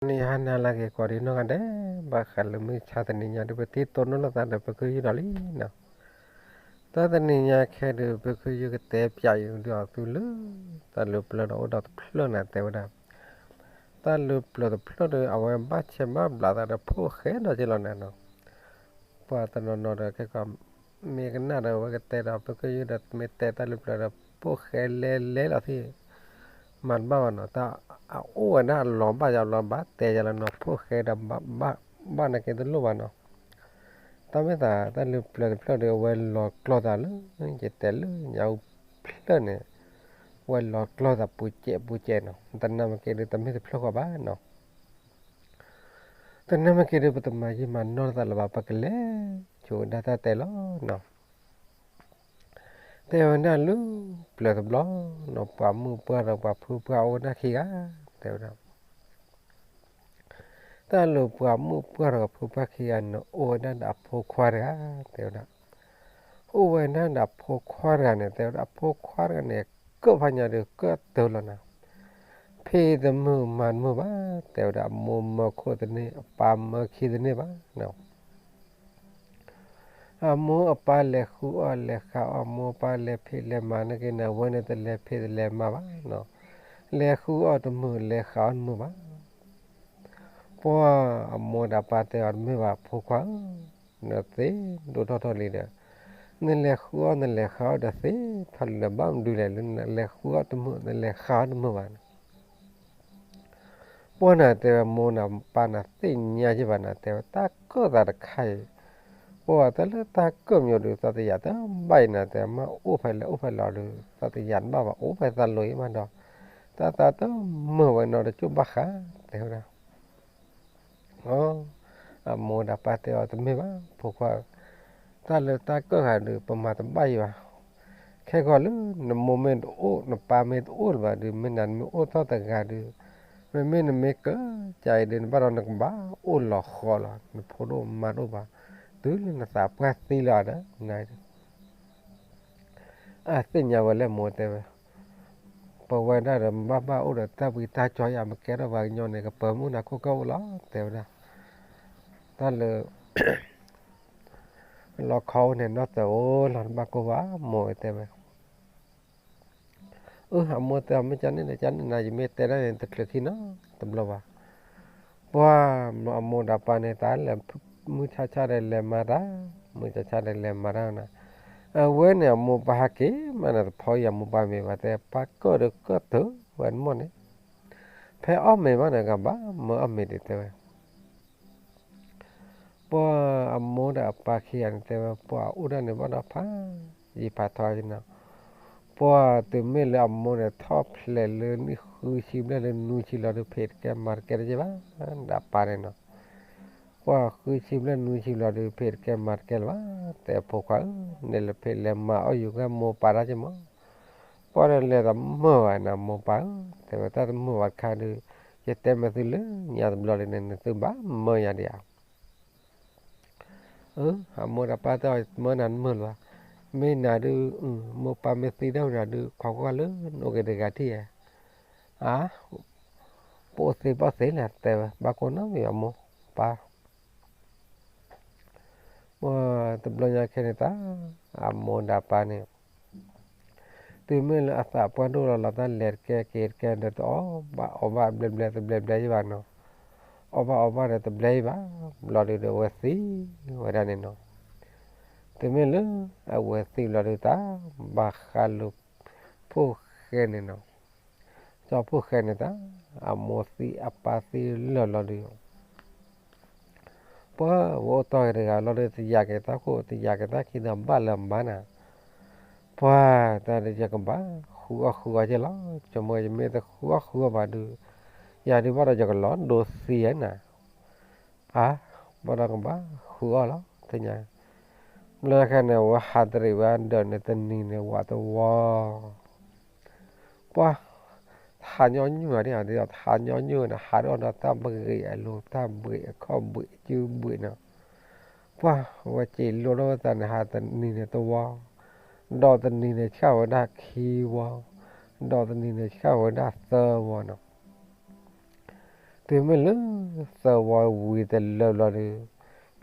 န့ၣ်ဟါနၤလၢအဂ့ၤကိးဒံးနီၢ်ဂၤဒဲး, ဘၣ်ဃးလၢမုၢ်ဆါတနံၤညါဒီး ပထံၣ်တိၢ်နီၣ်လိာ်သးဒီး ပကယုၢ်ဒီးလံနီၤ. တၢ်တနံၤညါခဲဒီး ပကယုၢ်ကတဲပၠးအံၤဒီးသုလၢ တၢ်လၢပျၢၤဒီးအိၣ်ဒီးတဖျၢၣ်န့ၣ် တဲဝဲဒၣ်, တၢ်လၢပျၢၤတဖျၢၣ်ဒီး အဝဲဘၣ်ဆဲးဘၣ်ဘျးသးဒီး ဖိၣ်ဃဲဒီးက့လီၤန့ၣ်နီၤ. ပှၤတနီၤနီၤဒီး ခဲကီး မ့ၢ်ကနၣ်ဒီး အဝဲကတဲဒီး ပကယုၢ်ဒီး မ့ၢ်တဲတၢ်လၢပျၢၤဒီး ဖိၣ်ဃဲလဲလဲလီၤသ့ၣ် မၤတဘၣ်ဘၣ်နီၤ. တၢ်အအိၣ်ဝဲဒၣ်အလီၤဘၣ်ယၤ အလီၤဘၣ်တဲယၤလီၤနီၤ. ဖိၣ်ဃဲဒီး ဘၣ်နာ်က့တလိၣ်ဘၣ်နီၤ. တၢ်မ့ၢ်သး တၢ်လၢပျၢၤတဖျၢၣ်ဒီး အဝဲလီၤကျီၢ်သးလၢ ယတဲလၢညါအူဖျၢၣ်န့ၣ် အဝဲလီၤကျီၢ်သးပူၤစဲးပူၤစဲးနီၤ. တနာ်မ့ၢ်က့ၤဒီး တမ့ၢ်တဖျၢၣ်ဃီဘၣ်နီၤ. တနာ်မ့ၢ်က့ၤဒီး ပတမၤယံာ်မၤနီၢ်သးလၢၤဘၣ်, ပကလဲၤဆိဝဲဒၣ်တၢ်တဲလီၤနီၤ. တဲဝဲဒၣ်လၢပျၢၤတဘျီနီၤ, ပှၤမုၣ်ပှၢ်ဒီးပှၤဖုပှၢ်အိၣ်ဝဲဒၣ်ခံဂၤ, တဲဝဲဒၣ် တၢ်လၢပှၤမုၣ်ပှၢ်ဒီးပှၤဖုပှၢ်ခံဂၤန့ၣ် အိၣ်ဝဲဒၣ်ဒီးအဖိခွါတဂၤ, တဲဝဲဒၣ်, အိၣ်ဝဲဒၣ်ဒီးအဖိခွါတဂၤန့ၣ် တဲဝဲဒၣ် အဖိခွါတဂၤန့ၣ် ကၢၣ်ဖးညါဒီးကၢၣ်တၢၢ်လီၤနီၤ. ဖံးတမုာ်မၤတမုာ်ဘၣ်, တဲဝဲဒၣ် အမိၢ်မၢခိၣ်တန့ၢ် အပၢ်မၢခံတန့ၢ်ဘၣ်နီၤ. အမိၢ်အပၢ်လဲၤဃုအီၣ်လဲၤဃုအီၣ်, အမိၢ်အပၢ်လဲၤဖံးလဲၤမၤန့ၢ်က့ၤန့ၣ် အဝဲန့ၣ်တလဲၤဖံးတလဲၤမၤဘၣ်နီၤ. လဲၤဃုအီၣ်တမုာ် လဲၤဃုအီၣ်တမုာ်ဘၣ်. ပှၤအမိၢ်ဒီးအပၢ်တဲအီၤ တမ့ၢ်ဘၣ်ဖိခွါဧၢ, နသ့ဒိၣ်ထီၣ်ထီၣ်လံဒီး နလဲၤဃုအီၣ်နလဲၤဃုအီၣ်ဒီးသ့ထီၣ်လံဒီး ဘၣ်မနုၤလဲၣ်လၢနလဲၤဃုအီၣ်တမုာ် နလဲၤဃုအီၣ်တမုာ်ဘၣ်န့ၣ်. ပှၤန့ၣ်တဲဝဲ မိၢ်န့ၣ်ပၢ်န့ၣ်သ့ၣ်ညါယဲၢ်ဘၣ်န့ၣ် တဲဝဲတၢ်ကၢၣ်သးတခါအံၤ, ပှၤတၢ်လၢတၢ်ကၢၣ်မံၤဒီး သးတယာ်တဘၣ်အံၤန့ၣ် တဲမ့ၢ်အိၣ်ဖဲလဲၣ်အိၣ်ဖဲလဲၣ်ဒီး သးတယာ်တဘၣ်ဘၣ် အိၣ်ဖဲသးလိၤအံၤမးဒီး တၢ်သးတမုာ်ဝဲနီၤ တကၠိၢ်ဘၣ်ဃး တဲဝဲဒၣ်. အမိၢ်ဒီးပၢ်တဲအီၤ တမ့ၢ်ဘၣ်ဖိခွါ, တၢ်လၢတၢ်ကၢၣ်ဃာ်ဒီး ပမၤတဘၣ်အံၤဘၣ်. ခဲကီးလၢ နမိၢ်မ့ၢ်တအိၣ် နပၢ်မ့ၢ်တအိၣ်လၢၤဘၣ်ဒီး မ့ၢ်နၤနမ့ၢ်အိၣ်ထီၣ်တဂၤဒီး မ့မ့ၢ်နမ့ၢ်ကၢၣ်ကၢ်အံၤဒီး နဘၣ်ဒီးနကဘၣ်အိၣ်လီၤဃီလီၤ နဖိတအိၣ်မါတအိၣ်ဘၣ် တုၤလၢနသးပှၢ်သံလီၤဒီး န အသ့ၣ်ညါဝဲလၢမိၢ်တဲဝဲ, ပဝဲဒၣ်ဒီး ဘၣ်ဘၣ်အိၣ်ဒီးတၢ်ဘှံးတၢ်ကၠီယါ ပကဲထီၣ်ပှၤကညီန့ၣ် ကပၢၤမုၢ်နၤခိၣ်ကၢၢ်အိၣ်လီၤ တဲဝဲဒၣ်. တၢ်လၢ လီခီအိၣ်န့ၣ် နီၢ်တၢၤအိၣ်လီၤ တဘၣ်ကိၢ်ဘၣ် မိၢ်တဲဝဲ. အၢ အမိၢ်တဲအီၤ မ့ၢ်ကန့ၣ်ဒီး ကန့ၣ်နၤ ယမ့ၢ်တဲဒၣ်န့ၣ် တချုးခံနီတဘျီဘၣ်. ပှၤအမိၢ်ဒီးပၢ်န့ၣ် တၢ်လဲၤမုၢ်ဆါဆါဒီးလဲၤမၤတၢ်, မုၢ်ဆါဆါဒီးလဲၤမၤတၢ်န့ၣ်, အဝဲန့ၣ် အမိၢ်ပၢ်ဟးက့ၤမးန့ၣ် တဖီအံၤ အမိၢ်ပၢ်မ့ၢ်ဘၣ်တဲ ပၢ်ကၢၣ်ဒီးကၢၣ်တၢၢ်ဝဲတမီၢ်န့ၣ်, ဖဲအီၣ်မ့ၤဘၣ်န့ၣ် ကဘၣ်မၢအီၣ်မ့ၤဒံးတဲဝဲ. ပှၤအမိၢ်ဒီးအပၢ်ခံဂၤန့ၣ်တဲဝဲ ပှၤအိၣ်ဒၣ်န့ၣ်ဘၣ်ဒီးဖးယံာ်ဖးထီက့နီၤ, ပှၤတုၤမ့ၢ်လၢအမိၢ်န့ၣ် ထီၣ်ဖျဲးလၢနံၣ်ဃုဆံဘျဲၣ်လၢနွံဆံလီၤဒီး ဖံးတကဲမၤတကဲတက့ၢ်ဘၣ်, ဒီးအပၢ်န့ၣ်နီၤ, ပှၤဃုဆံဘျဲၣ်နွံဆံလီၤဒီး ဖံးတကဲမၤတကဲလၢၤဘၣ်, တဲဖိခွါဧၢ, နလဲၤဖံးလဲၤမၤအီၣ်ယူၤကဲမိၢ်ပၢ်တၢ်က့မး, ပှၤဒီးလဲၤတမုာ်ဘၣ်န့ၣ် မိၢ်ပၢ်ဧၢ, တဲဝဲတၢ်တမုာ်ဘၣ်တခါဒီး ယတဲမ့ၢ်သုလၢညါတဘျီလံန့ၣ် နသုဘၣ်မၢယၤဒံးဧါ. အမိၢ်ဒီးပၢ်တဲအီၤ မၢနၤတမုာ်လၢၤဘၣ်, မ့ၢ်နၤဒုး မိၢ်ပၢ်မ့ၢ်သံဒၣ်ဝဲနၤဒုး ခိးကွၢ်လၢနအိၣ်က့ၤတဂၤထံၣ်ဧါ, အါ, ပအိၣ်သ့ဘၣ်သ့လဲၣ် တဲဝဲ ဘၣ်ကိးနီၢ်မံၤအမိၢ်ပၢ် တဘျီညါခဲန့ၣ်တၢ် အမိၢ်ဒီးပၢ်န့ၣ် တုၤမ့ၢ်လၢအသးပှၢ်ဒိၣ်လီၤလီၤ တၢ်လဲၤတကဲက့ၤတကဲဒီး တအီၣ်ဘၣ်အီဘၣ်ဘျဲဘျဲသဘျဲဘျဲယဘၣ်နီၤ, အီၣ်ဘၣ်အီဘၣ်ဒီးတဘျဲယဘၣ်, ဘျီဒုးဒီးအဝဲသံဝဲဒၣ်န့ၣ်နီၤ, တုၤမ့ၢ်လၢအဝဲသံဘျီဒုးတၢ် ဘၣ်ဃးလၢ ဖိၣ်ဃဲန့ၣ်နီၤ, ကၠီဖိၣ်ဃဲန့ၣ်တၢ် အမိၢ်သံအပၢ်သံလၢာ်လီၤဒုး ပှၤဝဲအိၣ်တီၢ်က့ၤတဂၤလီၤဒီး တယာ်က့ၤတၢ်ခိၣ် တယာ်က့ၤတၢ်ခံဒီးဘၣ်လၢၤမးနၤ, ပှၤတၢ်ဒီးယကဘၣ်ဃုအီၣ်ဃုအီက့လီၤ, ကမၢယမ့ၢ်တဃုအီၣ်ဃုအီဘၣ်ဒုး ယၤဒုးဘၣ်ဒီးယကလီၤဒိသံဧါနၤ, အါ, ဘၣ်ဒီးကဘၣ်ဃုအီၣ်လီၤ သ့ၣ်ညါ, ဘျီယခါန့ၣ် အဝဲဟးတရံးဝဲဒၢးန့ၣ် တနံၤန့ၣ် ဝးတဝီ ပှၤ ဟးညီနုၢ်ဧါဒ်အံၤ ဟးညီနုၢ်န့ၣ် ဟးဒီးအီၤဒီးတၢ်ဘှံးအလိၤ တၢ်ဘှံးအခီၣ်ဘှံးအစုဘှံးနီၤ, ပှၤဝဲစံးလိၣ်ထီၣ်ဝဲသးန့ၣ် ဟးတနံၤန့ၣ်တဝီ, ဒီးတနံၤန့ၣ်ဆှၣ်ဝဲဒၣ်ခံဝီ, ဒီးတနံၤန့ၣ်ဆှၣ်ဝဲဒၣ်သၢဝီနီၤ, တ တုၤမ့ၢ်လၢ သၢဝီဝံၤတလၢာ်ဘျီဒီး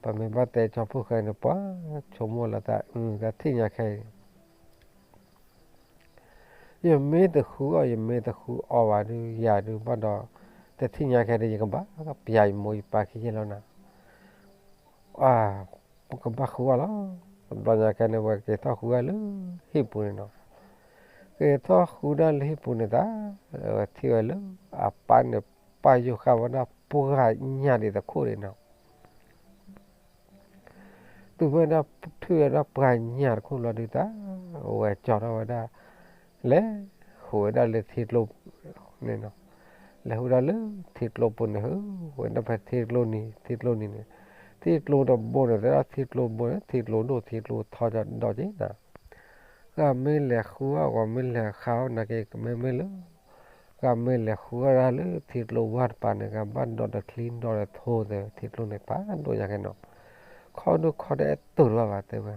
ပမ့ၢ်ဘၣ်တဲကၠီဖီၣ်ဃဲန့ၣ် ပှၤဆိကမိၣ်လီၤသး တၢ်ထံၣ်ညါခဲအံၤ ယမ့ၢ်တဃုအီၣ် ယမ့ၢ်တဃုအီဘၣ်ဒီး ယၤဒုးဘၣ်ဒီး တထံၣ်ညါခဲဒီး ယကဘၣ်ပျၢ်ယမိၢ်ယပၢ်ခံယဲၢ်လီၤနၤ, ပကဘၣ်ဃုအီၣ်လီၤ. တဘျီညါခဲန့ၣ် ဝဲက့ၤထီၣ်ဃုအီၣ်လၢဟံၣ်ပူၤန့ၣ်နီၤ, က့ၤထီၣ်ဃုဒၣ်လၢဟံၣ်ပူၤန့ၣ်သး, ဝဲထံၣ်ဝဲလၢ အပၢ်န့ၣ် ပာ်ယိၣ်ဃာ်ဝဲဒၣ်ပှၢ်ညၣ်ဒံးတခိၣ်န့ၣ်နီၤ တုၤဖဲဒၣ် ထံၣ်ဝဲဒၣ်ပှၢ်ညၣ်တခိၣ်လီၤဒုးတၢ်, ဝဲကၠီထီၣ်ဝဲဒၣ် လဲၤဟူးဝဲဒၣ်လၢထံကျိန့ၣ်နီၤ, လဲၤဟူးဒၣ်လၢထံကျိပူၤန့ၣ် ဟူးဝဲဒၣ်ဖဲထံကျိနံၤ ထံကျိနံၤန့ၣ်, ထံကျိတဘိန့ၣ် သဒၣ်ထံကျိဘိန့ၣ် ထံကျိဒိၣ်ထံကျိထီဒီးက့ၤနၤ, ဂၤမ့ၢ်လဲၤဃုအီၣ် ဂၤမ့ၢ်လဲၤဃုအီၣ်နာ်က့ ကမ့ၢ်မ့ၢ်လၢ ဂၤမ့ၢ်လဲၤဃုအီၣ်ဒၣ်လၢထံကျိဝၢ်တပၤန့ၣ် ဂၤဘၣ်ဒီးတချံဒီးတထိသ့ ထံကျိန့ၣ် ပာ်ဒိၣ်ညါခဲနီၤ, ခီဒိၣ်ခီဒိၣ်အဲၣ်တိၢ်တဘၣ်ဘၣ်တဲဝဲ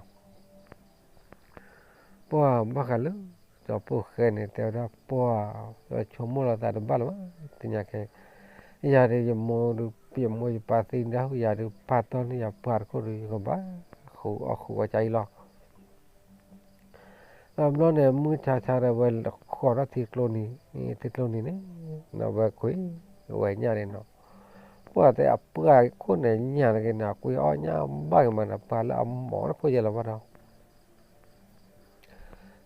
ပှၤဘၣ်ဃးလၢ ကၠီဖီၣ်ဃဲန့ၣ် တဲဝဲဒၣ်ပှၤ ဆိကမိၣ်လီၤသးတဘၣ်လၢၤဘၣ် တညါခဲ, ယၤဒီးယမိၢ်ဒီး ယမိၢ်ယပၢ်သံဒၣ်ဟူ ယၤဒီးပာ်တီၢ်န့ၢ်ယၤပှၤတခိၣ်ဒီး ယကဘၣ်ဃုအီၣ်ဃုအီၣ်ကၢ်အံၤလီၤ. တဘျီန့ၣ် မုၢ်ဆါဆါဒီးဝဲဃီၤထီၣ်ထံကျိနံၤ, ထံကျိနံၤန့ၣ် ဒီးဝဲကွံာ်ဝဲညၣ်န့ၣ်နီၤ, ပှၤတဲအပှၢ်ခိၣ်န့ၣ်ညၣ်တဂ့ၤန့ၣ် အကွံာ်အီၣ်ညၣ်ဘၣ်က့ၤမးန့ၣ် ပှၤလၢအမိၢ်တခိၣ်ယဲၢ်လီၤဘၣ်ဒီး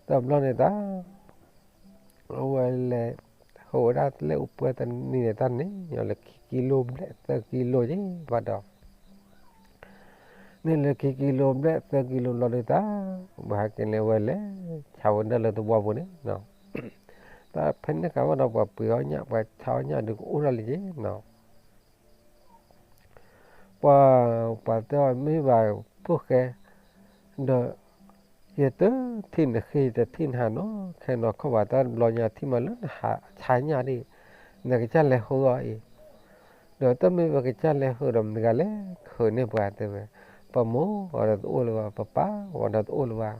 တဘျီန့ၣ်တၢ် အဝဲလဲၤ ဟူးဝဲဒၣ်လၢအိၣ်ပှဲၤတနံၤန့ၣ် တၢ်န့ၣ်လၢခံကံလိဘျဲၣ်သၢကံလိက့ၤဘၣ်ဒီး န့ၣ်လၢခံကံလိဘျဲၣ်သၢကံလိလီၤဒုးတၢ် ဝဲဟဲက့ၤန့ၣ် ဝဲလဲၤဆါဝဲဒၣ်လၢသဝီပူၤန့ၣ်နီၤ, တၢ်ဖဲန့ၣ်ဃီဘၣ်ဒီး ပှၤပှ့ၤအီၣ်ညၣ် ပှၤဆါအီၣ်ညၣ်ဒုးကအိၣ်ထီၣ်လံက့ၤနီၤ ပှၤ ပှၤတဲအီၤမ့ၢ်ဘၣ်ဖီၣ်ဃဲ ဒီး ယတထံၣ်နဃ့ ယတထံၣ်နဟးနီၤ ခဲနီၤခီၣ်ဘၣ်တၢ်တဘျီညါထံၣ်မးလၢနဟးဆါညၣ်ဒံး နကစၢ်လဲၤဟူးအီၣ်အံၤ, ဒီးတမ့ၢ်ပကစၢ်လဲၤဟူးဒီးမတၤတဂၤလဲၤဃုန့ၢ်ပှၤတဲဝဲ, ပမိၢ်အီၤဒီးတအိၣ်လၢၤဘၣ် ပပၢ်အီၤဒီးတအိၣ်လၢၤဘၣ်,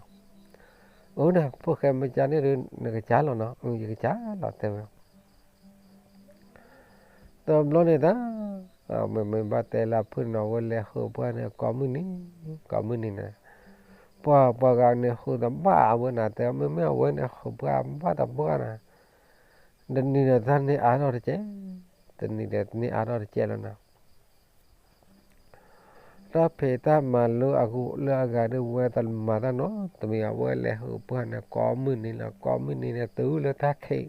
အၢ နဖီၣ်ဃဲမ့ၢ်ကန့ၣ်ဒီး နကစၢ်လီၤနီၤ ယကစၢ်လီၤတဲဝဲ တဘျီန့ၣ်တၢ် မ့မ့ၢ်ဘၣ်တဲလၢအဖုၣ်နီၤ အဝဲလဲၤဃုပှၢ်န့ၣ် ကိးမုၢ်နံၤ ကိးမုၢ်နံၤန့ၣ်, ပှၤ ပှၤဂၤန့ၣ်ဃုတဘၣ်အဝဲန့ၣ် တဲမ့မ့ၢ်အဝဲန့ၣ် ဃုပှၢ်ဘၣ်တဘၣ်န့ၣ်, တနံၤဒီးတၢ်န့ၢ်အါထီၣ်တကဲး, တနံၤဒီးတန့ၢ်အါထီၣ်တကဲးလီၤနီၤ တၢ်ဖံးတၢ်မၤလၢအဂုာ်လၢအဂၤဒီးဝဲတမၤတၢ်နီတမံၤ အဝဲလဲၤဃုပှၢ်န့ၣ် ကိးမုၢ်နံၤလီၤ ကိးမုၢ်နံၤန့ၣ် တုၤလၢတၢ်ခံး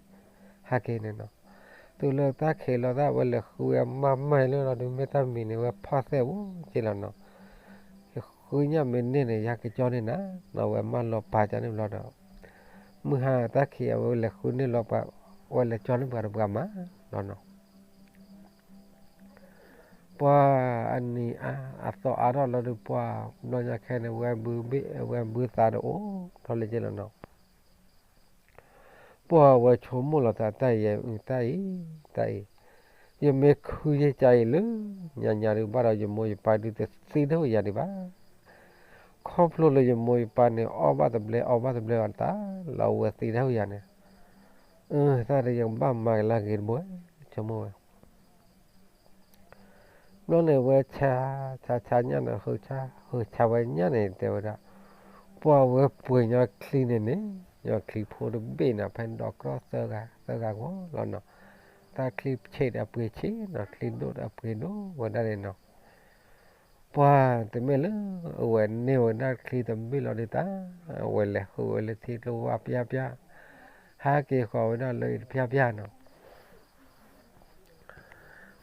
ဟဲက့ၤန့ၣ်နီၤ, တုၤလၢတၢ်ခံးလီၤတၢ် အဝဲလဲၤဃုဝဲမၤမၤလၢလီၤဒီး မ့ၢ်တၢ်မံၤန့ၣ် ဝဲဖီၣ်သဲၣ်ဝဲက့ၤလီၤနီၤ, ယဃုညၣ်မ့ၢ်န့ၢ်န့ၣ် ယကကၠီန့ၢ်နၤ နီၤ ဝဲမၢလီၤပာ်ကန့ၣ်ဘျီဒီး မုၢ်ဟါတၢ်ခံး အဝဲလဲၤဃုန့ၢ်လီၤပှၤ ဝဲလဲၤကၠီန့ၢ်ပှၤတပှၤမးလီၤနီၤ ပှၤအနံၤအါ အသီအါထီၣ်လီၤဒီး ပှၤဘျီညါခဲန့ၣ် ဝဲဘုဘ့ၣ် ဝဲဘုသးဒီးအိၣ်ထီၣ်လၢက့ၤလီၤနီၤ, ပှၤဝဲဆိကမိၣ်လီၤသးတၢ်အံၤ တၢ်အံၤ တၢ်အံၤ, ယမ့ၢ်ခုယဲၢ်ကၢ်အံၤလၢ ညါညါဒုးဘၣ်ဒီး ယမိၢ်ယပၢ်ဒုးတသံတၢ်ဝဲယၤဒံးဘၣ် ခီဖျိလၢယမိၢ်ယပၢ်န့ၣ် အီၣ်ဘၣ်တဘျဲ အီဘၣ်တဘျဲဘၣ်တၢ် လၢအဝဲသံတၢ်ဝဲယၤန့ၣ်, အၢ တၢ်ဒီးယကဘၣ်မၤကလၢအဂ့ၤတဘိ ဆိကမိၣ်ဝဲ ဘျီန့ၣ်ဝဲဆါ ဆါဆါညၣ်န့ၣ် ဃုဆါဝဲညၣ်န့ၣ် တဲဝဲဒၣ်, ပှၤဝဲပှ့ၤညီချံန့ၣ်န့ၣ် ညီချံဖိတဘ့ၣ်န့ၣ် ဖဲဒီးကြီၣ်သၢဂၤ သၢဂၤဂီၢ်လီၤနီၤ, တၢ်ချံဆံးဒီးအပှ့ၤဆံးနီၤ ချံဒိၣ်ဒီးအပှ့ၤဒိၣ်ဝဲဒၣ်န့ၣ်နီၤ ပှၤတမ့ၢ်လၢ အဝဲန့ၢ်ဝဲဒၣ်ချံတဘ့ၣ်လီၤဒုးတၢ်, အဝဲလဲၤဃုဝဲလၢထံကျိဝၢ်ပျၢ်ပျၢ်, ဟဲက့ၤဃီၤဝဲဒၣ်လၢအံၤတပျၢ်ပျၢ်နီၤ,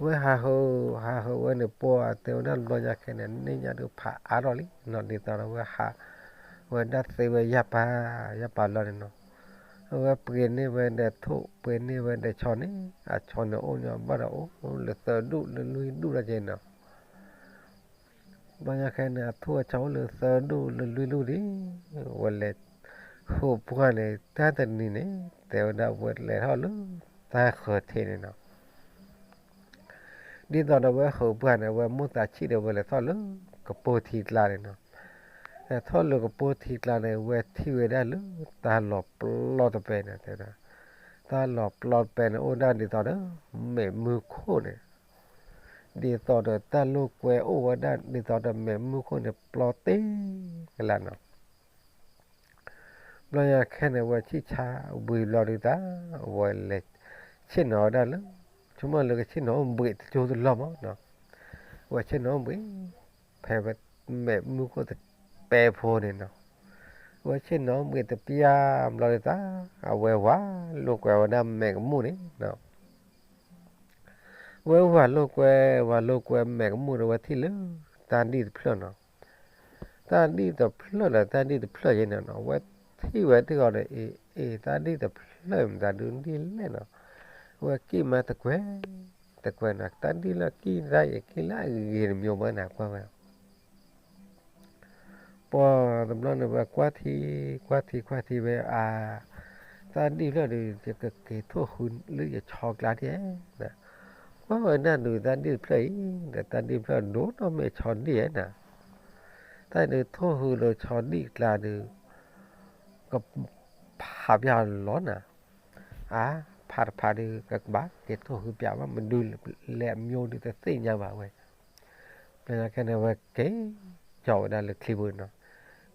ဝဲဟးဃု ဟးဃုဝဲန့ၣ် ပှၤတဲဝဲဒၣ်ဘျီညါခဲန့ၣ် န့ၢ်ညၣ်ဒုးဖးအါထီၣ်လံနီၤ ဒ်သိးဒီးဝဲဟး ဝဲဒၣ်သ့ဝဲယၢ်ပၤ ယၢ်ပၤလီၤန့ၣ်နီၤ, အဝဲပှ့ၤန့ၢ်ဝဲဒီးထိၣ် ပှ့ၤန့ၢ်ဝဲဒီးဆီန့ၣ် အဆီန့ၣ်အိၣ်န့ၣ်ဘၣ်ဒီး အိၣ်လၢသၢဒူၣ်လၢလွံၢ်ဒူၣ်လီၤက့ၤနီၤ ဘျီညါခဲန့ၣ် အထိၣ်အဆီအိၣ်လၢသၢဒူၣ်လၢလွံၢ်ဒူၣ်ဒံး, ဝဲလဲၤဃုပှၢ်န့ၣ် တၢ်တနံၤန့ၣ် တဲဝဲဒၣ်ဝဲလဲၤထီၣ်လၢတၢ်ဃၢၤထံးန့ၣ်နီၤ, ဒ်သိးဒီးဝဲဃုပှၢ်န့ၣ် အဝဲမိၢ်သးဆံးဒီးဝဲလဲၤထီၣ်လၢကပိာ်ထံကျါန့ၣ်နီၤ, လဲၤထီၣ်လၢကပိာ်ထံကျါန့ၣ် ဝဲထံၣ်ဝဲဒၣ်လၢတၢ်လီၤပျီတပဲန့ၣ် တဲဝဲဒၣ်, တၢ်လီၤပျီတပဲန့ၣ် အိၣ်ဒၣ်ဒ်သိးဒီး မ့ၣ်မုၢ်ခိၣ်န့ၣ် ဒ်သိးဒီးတၢ်လိာ်ကွဲအိၣ်ဝဲဒၣ် ဒ်သိးဒီးမဲာ်မုၢ်ခိၣ်န့ၣ် ပျီတ့ၢ်ကလာ်နီၤ. ဘျီညါခဲန့ၣ် ဝဲဆံၣ်ဆါဝံၤဘျီဒုးတၢ် ဝဲလဲၤဆ့ၣ်နီၤဝဲဒၣ်လၢ ဆိကမိၣ်လၢကဆ့ၣ်နီၤအိၣ်ဘှံးတကၠိတလီၢ်မးနီၤ. ဝဲဆ့ၣ်နီၤအိၣ်ဘှံး ဖဲမဲာ်မုၢ်ခိၣ်တပဲဖိန့ၣ်နီၤ. ဝဲဆ့ၣ်နီၤအိၣ်ဘှံးတပျၢ်ဘျီဒုးတၢ် အဝဲဝၤလိာ်ကွဲဝဲဒၣ်မဲာ်ကမူၣ်န့ၣ်နီၤ. ဝဲဝၤလိာ်ကွဲ ဝၤလိာ်ကွဲမဲာ်ကမူၣ်ဒီး ဝဲထံၣ်လၢတၢ်ဒံၣ်တဖျၢၣ်နီၤ. တၢ်ဒံၣ်တဖျၢၣ်ဒီး တၢ်ဒံၣ်တဖျၢၣ်ယဲန့ၣ်နီၤ ဝဲထံၣ်ဝဲတဂီၤဒီး အ့ အ့ တၢ်ဒံၣ်တဖျၢၣ်မတၤဒုးဒ်လဲၣ်နီၤ. ဝဲကံၣ်မးတကွဲး တကွဲးနီၤ တၢ်ဒံၣ်လၢကံၣ်တၢ်အံၤ ကံၣ်လၢအဂ့ၤတမံၤမးန့ၣ် ကွၢ်ဝဲ ပှၤတဘျီန့ၣ် ဝဲကွၢ်ထံ ကွၢ်ထံ ကွၢ်ထံဝဲအါ, တၢ်ဒံၣ်တဖျၢၣ်ဒီး ယကက့ၤထိၣ်ဃုလၢယဆီကျါဒ်, ကွၢ်ဝဲဒၣ်ဒုး တၢ်ဒံၣ်တဖျၢၣ်အံၤ ဒီးတၢ်ဒံၣ်တဖျၢၣ်ဒိၣ်နီၢ်မ့ၢ်ဆီဒံၣ်ဧါနၤ, တၢ်ဒုးထိၣ်ဃုဒီးဆီဒံၣ်ကျါဒုး ကဖးပၠးလီၤနၤ, အါ ဖးတဖးဒုး ကဘၣ်က့ၤထိၣ်ဃုပၠးဘၣ် မဒုးလဲၤအမျိုးဒုးတသ့ၣ်ညါဘၣ်ဝဲ ပျဲခဲန့ၣ် ဝဲက့ၤကၠီဝဲဒၣ်လၢချံပူၤနီၤ,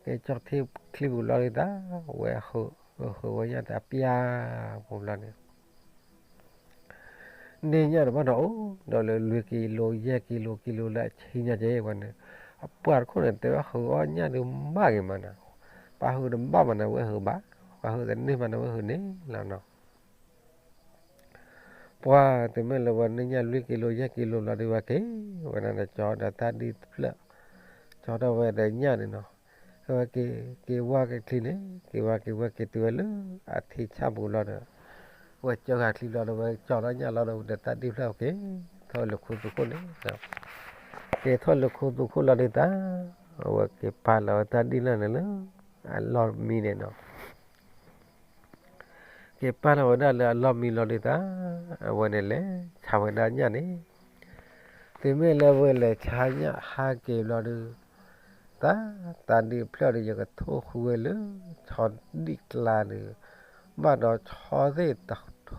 က့ၤကၠီချံပူၤလီၤဒုးတၢ် ဝဲဃုဝဲညၣ်တပျၢ်ပူၤလီၤန့ၣ်, န့ၢ်ညၣ်တဘၣ်နီၤ အိၣ်ဒီးလၢလွံၢ်ကံလိ ယဲၢ်ကံလိ ကံလိလၢအဆံညါက့ဝဲန့ၣ်, အပှၢ်တခိၣ်န့ၣ် တဲဝဲဃုအီၣ်ညၣ်ဒုးဘၣ်ဂ့ၤမးနီၤ, ပှၤဃုတဘၣ်မးန့ၣ် ဝဲဃုဘၣ်, ပှၤဃုတန့ၢ်မးန့ၣ် ဝဲဃုန့ၢ်လီၤနီၤ. ပှၤတုၤမ့ၢ်လၢဝဲန့ၢ်ညၣ်လွံၢ်ကံလိ ယဲၢ်ကံလိလီၤဒုး ဝဲက့ၤဝဲဒၣ်န့ၣ် ကၠီဒီးတၢ်ဒံၣ်တဖျၢၣ်, ကၠီထီၣ်ဝဲဒီးညၣ်န့ၣ်နီၤ, ဝဲက့ၤ က့ၤဝါက့ၤချံန့ၣ် က့ၤဝါက့ၤဝဲက့ၤတုၤဝဲလၢအထံဆၣ်ပူၤလီၤဒီး, ဝဲကၠီဃာ်ချံလီၤဒီး ဝဲကၠီထီၣ်ညၣ်လီၤဒီး ဝဲဒီးတၢ်ဒံၣ်တဖျၢၣ်က့ၤထီၣ်လၢခိသူခိၣ်န့ၣ်, က့ၤထီၣ်လၢခိသူခိၣ်လီၤဒုးတၢ်, အဝဲက့ၤပာ်လီၤဝဲတၢ်ဒံၣ်တဖျၢၣ်န့ၣ်လၢ အလီၢ်မံန့ၣ်နီၤ က့ၤပာ်လီၤဝဲဒၣ်လၢအလီၢ်မံလီၤဒုးတၢ်, အဝဲန့ၣ်လဲၤဆါဝဲဒၣ်ညၣ်န့ၣ်, တုၤမ့ၢ်လၢဝဲလဲၤဆါညၣ်ဟးက့ၤဘျီဒုး, တၢ် တၢ်ဒံၣ်တဖျၢၣ်ဒီး ယကထိၣ်ဃုဝဲလၢ ဆီဒံၣ်ကျါဒုး, ဘၣ်ဒီးဆီသ့ၣ်တ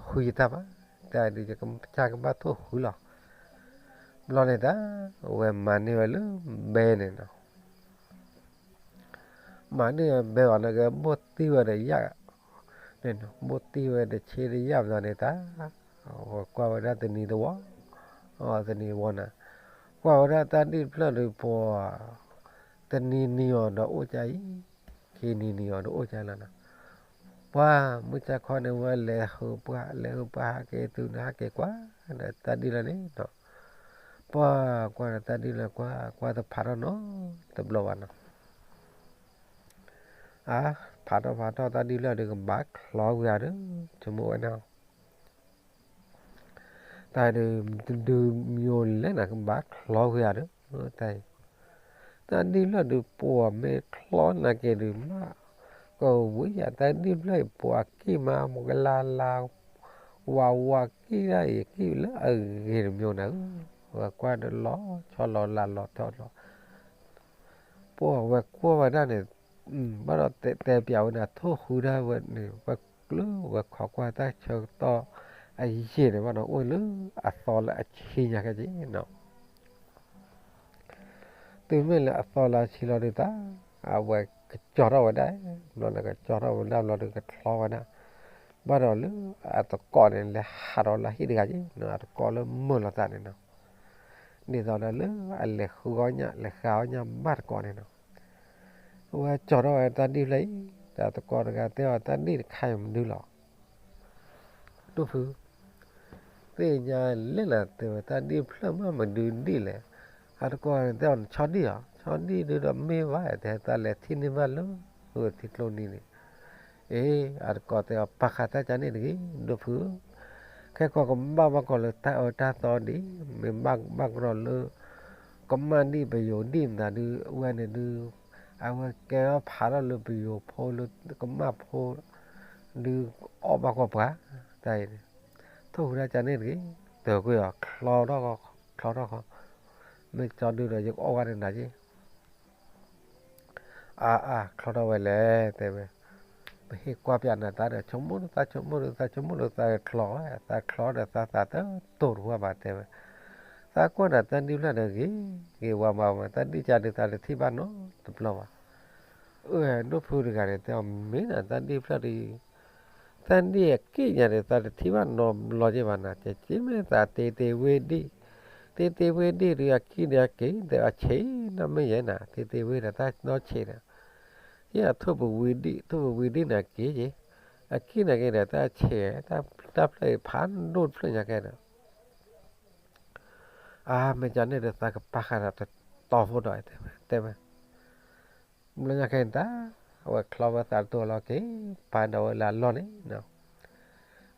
ဃုယတၢ်ဘၣ်, တၢ်ဒုးယကစၢ်ကဘၣ်ထိၣ်ဃုလီၤ, ဘျီန့ၣ်တၢ် အဝဲမၤန့ၢ်ဝဲလၢဘဲန့ၣ်နီၤ မၤန့ၢ်ဘဲအီၤန့ၣ် ကဘိၣ်တံၢ်ဝဲဒီးယၣ်, ဘိၣ်တံၢ်ဝဲဒီးဆ့ဒီးယၣ်ဘျီန့ၣ်တၢ်, ဝဲကွၢ်ဝဲဒၣ်တနံၤတဝီ, တနံၤတဝီန့ၣ်, ကွၢ်ဝဲဒၣ်တၢ်ဒံၣ်တဖျၢၣ်ဒီးပှၤ, တနံၤနံၤအီၤဒီးအိၣ်ကၢ်အံၤ, ခံနံၤနံၤအီၤဒီးအိၣ်ကၢ်လီၤနီၤ, ပှၤမုၢ်ဆါခီန့ၣ် ဝဲလဲၤဟုးပှၢ် လဲၤဟုးပှၢ်ဟးက့ၤတုၤန့ၣ် ဟးက့ၤကွၢ်ဒီးတၢ်ဒံၣ်လီၤန့ၣ်နီၤ ပှၤကွၢ်ဒီးတၢ်ဒံၣ်လီၤ ကွၢ်ကွၢ်တဖးထီၣ်နီတဘျီဘၣ်နီၤ, အါ ဖးထီၣ်ဖးထီၣ်တၢ်ဒံၣ်လီၤဒီးကဘၣ်ချီဝံၤဧါဒီး ဆိကမိၣ်ဝဲဒၣ် တၢ်ဒုး တဒုးမံၤလဲၣ်နၤ ကဘၣ်ချီဝံၤဧါဒီး တၢ်အံၤ တၢ်ဒံၣ်ဖျၢၣ်ဒုးပှၤမ့ၢ်ချီနာ်က့ၤဒုးမး ကဝံၤယၤတၢ်ဒံၣ်ဖျၢၣ်အံၤ ပှၤကံၣ်မး မကလါလါ ဝးဝးကံၣ်ဒၣ်အံၤ ကံၣ်လၢအဂ့ၤတမံၤနၤဧၢ, ဝဲကွၢ်ဒီးလီၤဆီလီၤလါလီၤဆီလီၤ ပှၤဝဲကွၢ်ဝဲဒၣ်န့ၣ် ဘၣ်ဒီးတဲပျးဝဲန့ၣ် ထိၣ်ဃုဒၣ်ဝဲန့ၣ် ဝဲကျၢၢ်ဝဲခိးကွၢ်တၢ်ဆၢကတီၢ်အယံာ်န့ၣ်ဘၣ်ဒီး အိၣ်လၢအသီလၢအဆံညါခဲက့ၤနီၤ တုၤမ့ၢ်လၢအသီလၢအဆံလီၤဒုးတၢ် အဝဲကကၠီထီၣ်ဝဲဒၣ် ဘျီန့ၣ်ကကၠီထီၣ်ဝဲဒၣ်ဘျီဒီးကချီဝဲဒၣ် ဘၣ်ဒီးလၢအတကိးန့ၣ် လဲၤဟးဒီးလၢဟံၣ်တဂၤက့ၤနီၤ အတကိးလၢမုာ်လိာ်သးန့ၣ်နီၤ ဒ်သိးဒီးလၢအလဲၤဃုအီၣ်ညၣ် လဲၤဃုအီၣ်ညၣ်ဘၣ်တကိးန့ၣ်နီၤ အဝဲကၠီထီၣ်ဝဲတၢ်ဒံၣ်ဖျၢၣ်အံၤ တၢ်တကိးတဂၤတဲအီၤ တၢ်ဒံၣ်တခါအံၤမနုၤလီၤ ဒိၣ်ဖု သ့ၣ်ညါလဲၣ်လၢတဲဝဲ တၢ်ဒံၣ်ဖျၢၣ်မးမနုၤဒံၣ်လဲၣ်, အတကိးတဲအီၤ ဆီဒံၣ်ဧါ, ဆီဒံၣ်ဒုးဒီးမ့ၢ်ဘၣ် တဲတၢ်လဲၤထံၣ်န့ၢ်ဘၣ်လၢ ထံကျိနံၤန့ၣ်, အ့ အတကိးတဲအီၤ ပာ်ဃာ်တၢ်ကန့ၣ်တဂ့ၤ ဒိၣ်ဖုဧၢ, ခဲကီၢ်ကဘၣ်ဘၣ်ကီးလၢတၢ်အၢတၢ်သီဒံး မ့ၢ်ဘၣ်ကရီလၢ ကမၣ်ဒံၣ်ပယိၤဒံၣ်မတၤဒုး အဝဲန့ၣ်ဒုး အဝဲကဲထီၣ်ဖးထီၣ်လၢပယိၤဖိလၢကမၣ်ဖိ ဒုးအီၣ်ဘၣ်ကွၢ်ပှၤ, တၢ်အံၤန့ၣ် ထိၣ်ဃုတၢ်ကန့ၣ်တဂ့ၤ, တကွ့ၢ်အီၤ ချီထီၣ် ချီထီၣ်ဃီ, မ့ၢ်ကၠီဒုးဒီးယကအီၣ်ဝဲန့ၣ်နၤက့ အါအါ ချီထီၣ်ဝဲလဲၣ် တဲဝဲ, ပဟ့ၣ်ကွၢ်ပၠးနၤသးဒီး ဆိကမိၣ်လၢသးဆိကမိၣ်လၢသးဆိကမိၣ်လၢသးချီ, သးချီဒီးသးသးတတိၢ်တဝၢ်ဘၣ်တဲဝဲ, သးကွၢ်ဒီးတၢ်ဒံၣ်ဖျၢၣ်ဒီးဂ့ၤဂ့ၤဝါဝါမး, တၢ်ဒံၣ်ကါဒုးသးတထံၣ်ဘၣ်နီတဘျီဘၣ်. အၢ ဒိၣ်ဖုတဂၤန့ၣ် တဲအီၤ မ့ၢ်ဒီးတၢ်ဒံၣ်ဖျၢၣ်ဒီး တၢ်ဒံၣ်အက့ၣ်ညါဒီး သးတထံၣ်ဘၣ်နီတဘျီက့ၤဘၣ်နၤ, ကဲက့ၤမ့ၢ်သးတ့တ့ဝ့ၢ်ဒံၣ်, တ့တ့ဝ့ၢ်ဒံၣ်ဒီး အက့ၣ်ဒီးအက့ၤ တဲအီၤ ဆ့နီၣ်မ့ၢ်ယဲနၤ, တ့တ့ဝ့ၢ်ဒီး တၢ်နီၣ်ဆံးဒီး ယဲအထိၣ်ပဝံၤဒံၣ်, ထိၣ်ပဝံၤဒံၣ်န့ၣ်က့ၤက့ၤ, အက့ၣ်န့ၣ်က့ၤဒီး တၢ်ဆံး တၢ်ဖျၢၣ်အံၤဖးဒိၣ်တဖျၢၣ်ညါကဲဒီး အါ မ့ၢ်ကန့ၣ်ဒီး သးကပာ်ဃာ်ဒီးတတီၤဖိဒီး တဲဝဲ, တဲဝဲ, ဘျီညါခဲအံၤတၢ် အဝဲချီဝဲသးတတိၢ်လီၤက့ၤ ပာ်ဒီးဝဲလၢအလီၢ်န့ၣ်နီၤ,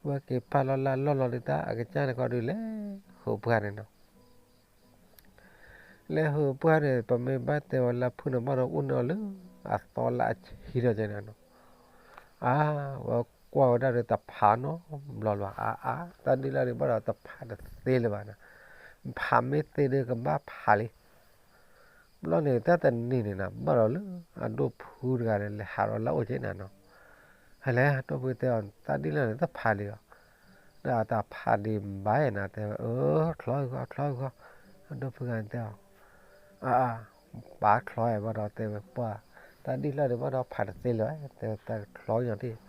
ဝဲက့ၤပာ်လီၤလၢအလီၢ်လီၤဒီး တၢ်အကစၢ်န့ၣ်ကီးဒုး လဲၤဟူးပှၢ်န့ၣ်နီၤ. လဲၤဟူးပှၢ်န့ၣ် ပမ့ၢ်ဘၣ်တဲဝဲလၢဖုန့ၣ် ဘၣ်ဒီးအိၣ်န့ၢ်အီၤလၢအသီလၢအဆံဒီးကဲန့ၣ်နီၤ. အါ ဝဲကွၢ်ဝဲဒၣ်ဒီး တဖးနီတဘျီလၢၤဘၣ်, အါအါ တၢ်ဒံၣ်လၢန့ၣ် ဘၣ်ဒီးတဖးတသ့လၢၤဘၣ်နၤ, ဖးမ့ၢ်သ့ဒီး ကဘၣ်ဖးလံ. ဘျီန့ၣ် တၢ်တနံၤန့ၣ်နၤ ဘၣ်ဒီးလၢအဒိၣ်ဖုတဂၤန့ၣ် လဲၤဟးဒီးလၢအအိၣ်က့နၤနီၤ. ဟဲလဲၣ် ဒိၣ်ဖုတဲအီၤ တၢ်ဒံၣ်လၢန့ၣ် တဖးလံအီၤ, ဒီးအတၢ်ဖးဒံးဘၣ်ယဲနၤ တဲဝဲ, အၢ ချီဂီၤ ချီဂီၤ, အဒိၣ်ဖုဂၤန့ၣ်တဲအီၤ, အါအါ ပာ်ချီဘၣ်ဒီး တဲဝဲပှၢ်, တၢ်ဒံၣ်လၢန့ၣ် ဘၣ်ဒီးဖးတသ့လၢၤ, တဲဝဲ တၢ်ချီညီဒံၣ်.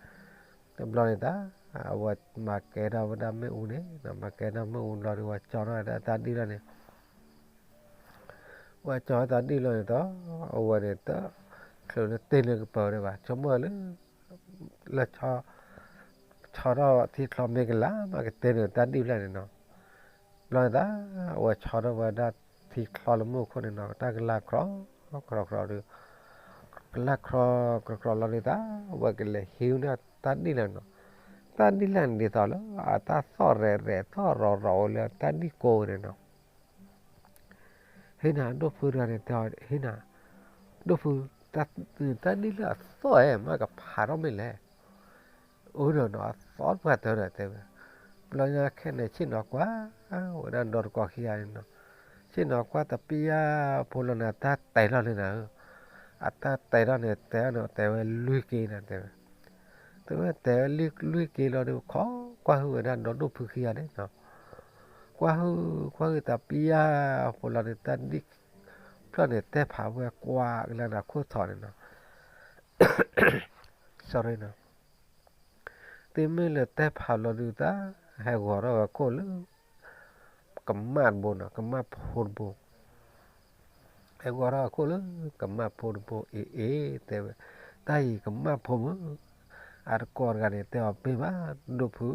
တဘျီန့ၣ်တၢ် အဝဲမၤကဲထီၣ်ဝဲဒၣ်မ့ၣ်အူန့ၣ်, မၤကဲထီၣ်မ့ၣ်အူဘျီဒီး ဝဲကၠီထီၣ်ဝဲဒၣ်တၢ်ဒံၣ်လၢန့ၣ်, ဝဲကၠီဝဲတၢ်ဒံၣ်လၢန့ၣ်ဒီး အဝဲန့ၣ်တချုးလၢတ့ၢ်လၢကပၤဒံးဘၣ်, ဆိကမိၣ်လၢ လၢ ဆီထီၣ်ထံချီမ့ၢ်ကလၤမး ကတဲန့ၣ်တၢ်ဒံၣ်ဖျၢၣ်န့ၣ်နီၤ. ဘျီန့ၣ်တၢ် အဝဲဆီထီၣ်ဝဲဒၣ်ထံချီလၢမုၢ်ခိၣ်န့ၣ်နီၤ, တၢ်ကလၤခြီ ခြီခြီဒီး ကလၤခြီ ခြီခြီလီၤန့ၣ်တၢ် အဝဲကလဲၤဟံးန့ၢ်တၢ်ဒံၣ်လၢန့ၣ်နီၤ. တၢ်ဒံၣ်လၢန့ၣ်ဒ်သိးလၢ အတၢ်သီၣ်ရဲၣ်ရဲၣ် သီၣ်ရီၤရီၤဝဲလၢတၢ်ဒံၣ်ကိးန့ၣ်နီၤ. ဟ့ၣ်နၤ ဒိၣ်ဖုတဂၤန့ၣ်တဲအီၤ ဟ့ၣ်နၤ ဒိၣ်ဖု, တၢ်ဒံၣ်လၢအသီၣ်အဲၣ် မ့ၢ်ကဖးထီၣ်မ့ၢ်လဲၣ်. အၢဒီးနီၤ အသီၣ်ပှၢ်တၢၢ်ဒီးတဲဝဲ, ဘျီညါခဲန့ၣ် ဆ့ၣ်နီၤကွၢ်ဝဲဒၣ်ဒီတကိးခံဂၤန့ၣ်နီၤ, ဆ့ၣ်နီၤကွၢ်တပျၢ်ဖိလီၤန့ၣ် အတၢ်တဲထီၣ်လံနၤဧၢ, အတၢ်တဲထီၣ်န့ၣ် တဲထီၣ်န့ၣ် တဲဝဲလွံၢ်က့ၤနၤတဲဝဲ, တဲဝဲတဲဝဲလွံၢ်က့ၤလီၤဒီး ခိးကွၢ်ဟုၣ်ဝဲဒၣ်ဒီဒိၣ်ဖုခံဂၤန့ၣ်နီၤ, ကွၢ်ဟုၣ် ကွၢ်ဟုၣ်တပျၢ်ဖိလီၤန့ၣ် တၢ်ဒံၣ်ဖျၢၣ်န့ၣ် တဲဖးဝဲကွၢ်ကလၢနၤခိၣ်ထီၣ်န့ၣ်နီၤ sorry နီၤ, တုၤမ့ၢ်လၢတဲဖးလီၤဒုးတၢ် ဟဲဂီၤထီၣ်ဝဲခိၣ်လၢ ကမၣ်တဘိနီၤ, ကမၣ်ဖိတဘိ, ဟဲဂီၤထီၣ်ဝဲခိၣ်လၢကမၣ်ဖိတဘိအ့ၣ်အ့ၣ် တဲဝဲ, တၢ်အံၤကမၣ်ဖိမုၢ်, အတကိးတဂၤန့ၣ် တဲအီၤ ပ့ၢ်ဘၣ် ဒိၣ်ဖု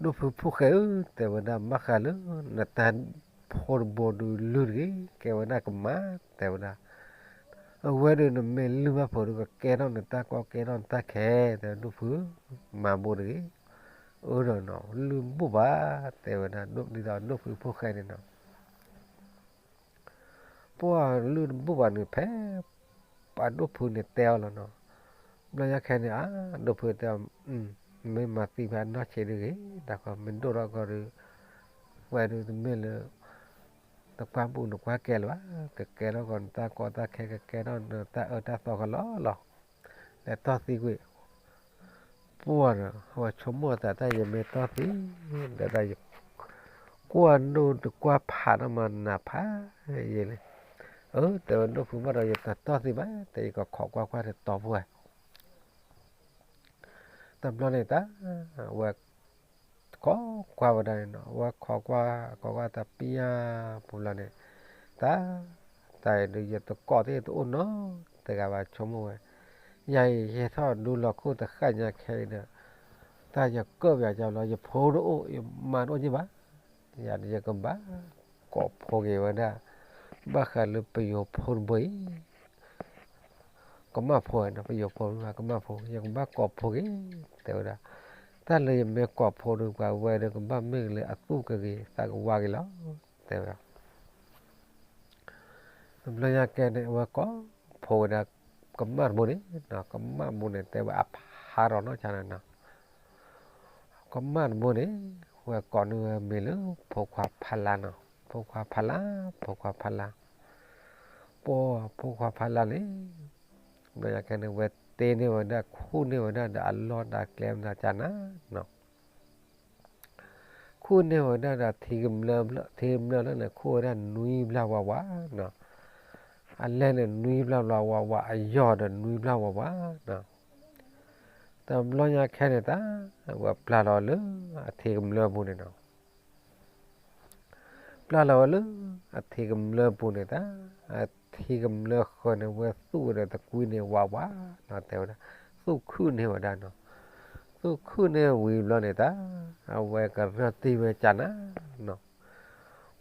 ဒိၣ်ဖုဖိၣ်ဃဲဧၢ, တဲဝဲဒၣ် ဘၣ်ဃးလၢ နတၢ်ဖိတဘိဒုးလုၢ်တဂ့ၤ, ကဲဝဲဒၣ်ကမၣ်, တဲဝဲဒၣ်, အဝဲဒၣ်နမ့ၢ်လုၢ်ဘၣ်ဖိးဒုး ကကဲထီၣ်နတၢ်ကီကဲထီၣ်နတၢ်ခဲ, တဲဝဲ ဒိၣ်ဖု မၤဘိးတဂ့ၤ, အၢဒီးနီၤ လုၢ်တဘူၣ်ဘၣ်, တဲဝဲဒၣ် ဒ်သိးဒိၣ်ဖုဖိၣ်ဃဲန့ၣ်နီၤ ပှၢ်လုၢ်တဘူၣ်ဘၣ်န့ၣ် ဖဲပှၤဒိၣ်ဖုန့ၣ်တဲအီၤလီၤနီၤ, ဘျီညါခဲန့ၣ် အါ ဒိၣ်ဖုတဲအီၤ, မ့ၢ်မၤသံဖဲအနီၢ်ဆံးဒုးဂ့ၤ, တၢ်ဃီမ့ၢ်ဒိၣ်ထီၣ်ကီၢ်ဒုး, ဝဲဒုးတမ့ၢ်လၢ နကွၢ်ဘူၣ်နကွၢ်ကဲလၢၤဘၣ်, ကကဲထီၣ်ကီးနတၢ်ကီတၢ်ခဲ ကကဲထီၣ်နတၢ်အၢတၢ်သီကလီလီၤ, လဲၤတီၢ်သံကွံာ် ပှၢ်ဒီး အဝဲဆိကမိၣ်အသးတၢ် ယမ့ၢ်တီၢ်သံ ဒီးတၢ်ယ ကွၢ်ဒိၣ်တကွၢ်ဖးနီၢ်မၤနးဖးယံာ်လံ, အၢ တဲဝဲဒိၣ်ဖုဘၣ်ဒီး ယတတီၢ်သံဘၣ် တဲယကခိးကွၢ်ကွၢ်တတီၤဖိဝဲ တဘျီန့ၣ်တၢ် အဝဲ ခိးကွၢ်ဝဲဒၣ်န့ၣ်နီၤ အဝဲခိးကွၢ် ခိးကွၢ်တပျၢ်ပူၤလီၤန့ၣ်, တၢ် တၢ်အံၤဒုးယတကိးသ့ၣ်တအိၣ်နီတဂၤဘၣ် ဆိကမိၣ်ဝဲ, ယၤအံၤယဟဲထီၣ်ဒူလီၤခိၣ်တဃၣ်ညါခဲအံၤဒီး, တၢ်ယကၢၣ်ပယၤကလီၤ ယဖိတအိၣ် ယမါတအိၣ်က့ဘၣ်, ယၤဒီးယကဘၣ်ကိးဖိက့ၤဝဲဒၣ်, ဘၣ်ဃးလၢပယိၤဖိတဘိအံၤ ကမၣ်ဖိနီၤ ပယိၤဖိမ့ၢ်ဘၣ်ကမၣ်ဖိ ယကဘၣ်ကိးဖိက့ၤ တဲဝဲဒၣ်, တၢ်လၢယမ့ၢ်ကိးဖိဒီး ပှၤဝဲဒီးကဘၣ်မ့ၢ်ကလၢအသူၣ်ကဂ့ၤ သးကဝါက့ၤလီၤ တဲဝဲဒၣ် တဘျီညါကဲန့ၣ် အဝဲကိးဖိဝဲဒၣ် ကမၣ်တဘိန့ၣ်, ကမၣ်တဘိန့ၣ် တဲဝဲအဖးဒီးနီၢ်ဆါန့ၣ်နီၤ ကမၣ်တဘိန့ၣ် ဝဲကိးန့ၢ်ဝဲမံၤလၢ ဖိခွါဖးလါနီၤ, ဖိခွါဖးလါ, ဖိခွါဖးလါ, ပှၤ ဖိခွါဖးလါန့ၣ်, ဘျီညါကဲန့ၣ် ဝဲတ့န့ၢ်ဝဲဒၣ်ခူၣ်န့ၢ်ဝဲဒၣ်ဒီးအလီၢ်ဒီးအကျဲမတၤကနၤနီၤ ခူၣ်န့ၢ်ဝဲဒၣ်ဒီးထံကမျၢၢ်, ထံကမျၢၢ်လၢန့ၣ် ခူၣ်ဝဲဒၣ်နွံဘျၣ်ဝးဝးနီၤ. အလဲၢ်န့ၣ် နွံဘျၣ်ဝးဝး, အယီၢ်ဒီးနွံဘျၣ်ဝးဝးနီၤ. တဘျီညါခဲန့ၣ်တၢ် ဝဲပျၢ်လီၤလၢအထံကမျၢၢ်ပူၤန့ၣ်နီၤ. ပျၢ်လီၤဝဲလၢအထံကမျၢၢ်ပူၤန့ၣ်တၢ်, အထံကမျၢၢ်ဃၢၤန့ၣ် ဝဲသူၣ်ဝဲဒီးသကွံန့ၣ်ဝးဝးနီၤ, တဲဝဲဒၣ်, သူၣ်ခုၣ်န့ၢ်ဝဲဒၣ်နီၤ. သူၣ်ခုၣ်န့ၢ်ဝံၤဘျီန့ၣ်တၢ် အဝဲကရၢၢ်တံၢ်ဝဲကၢ်နၤနီၤ.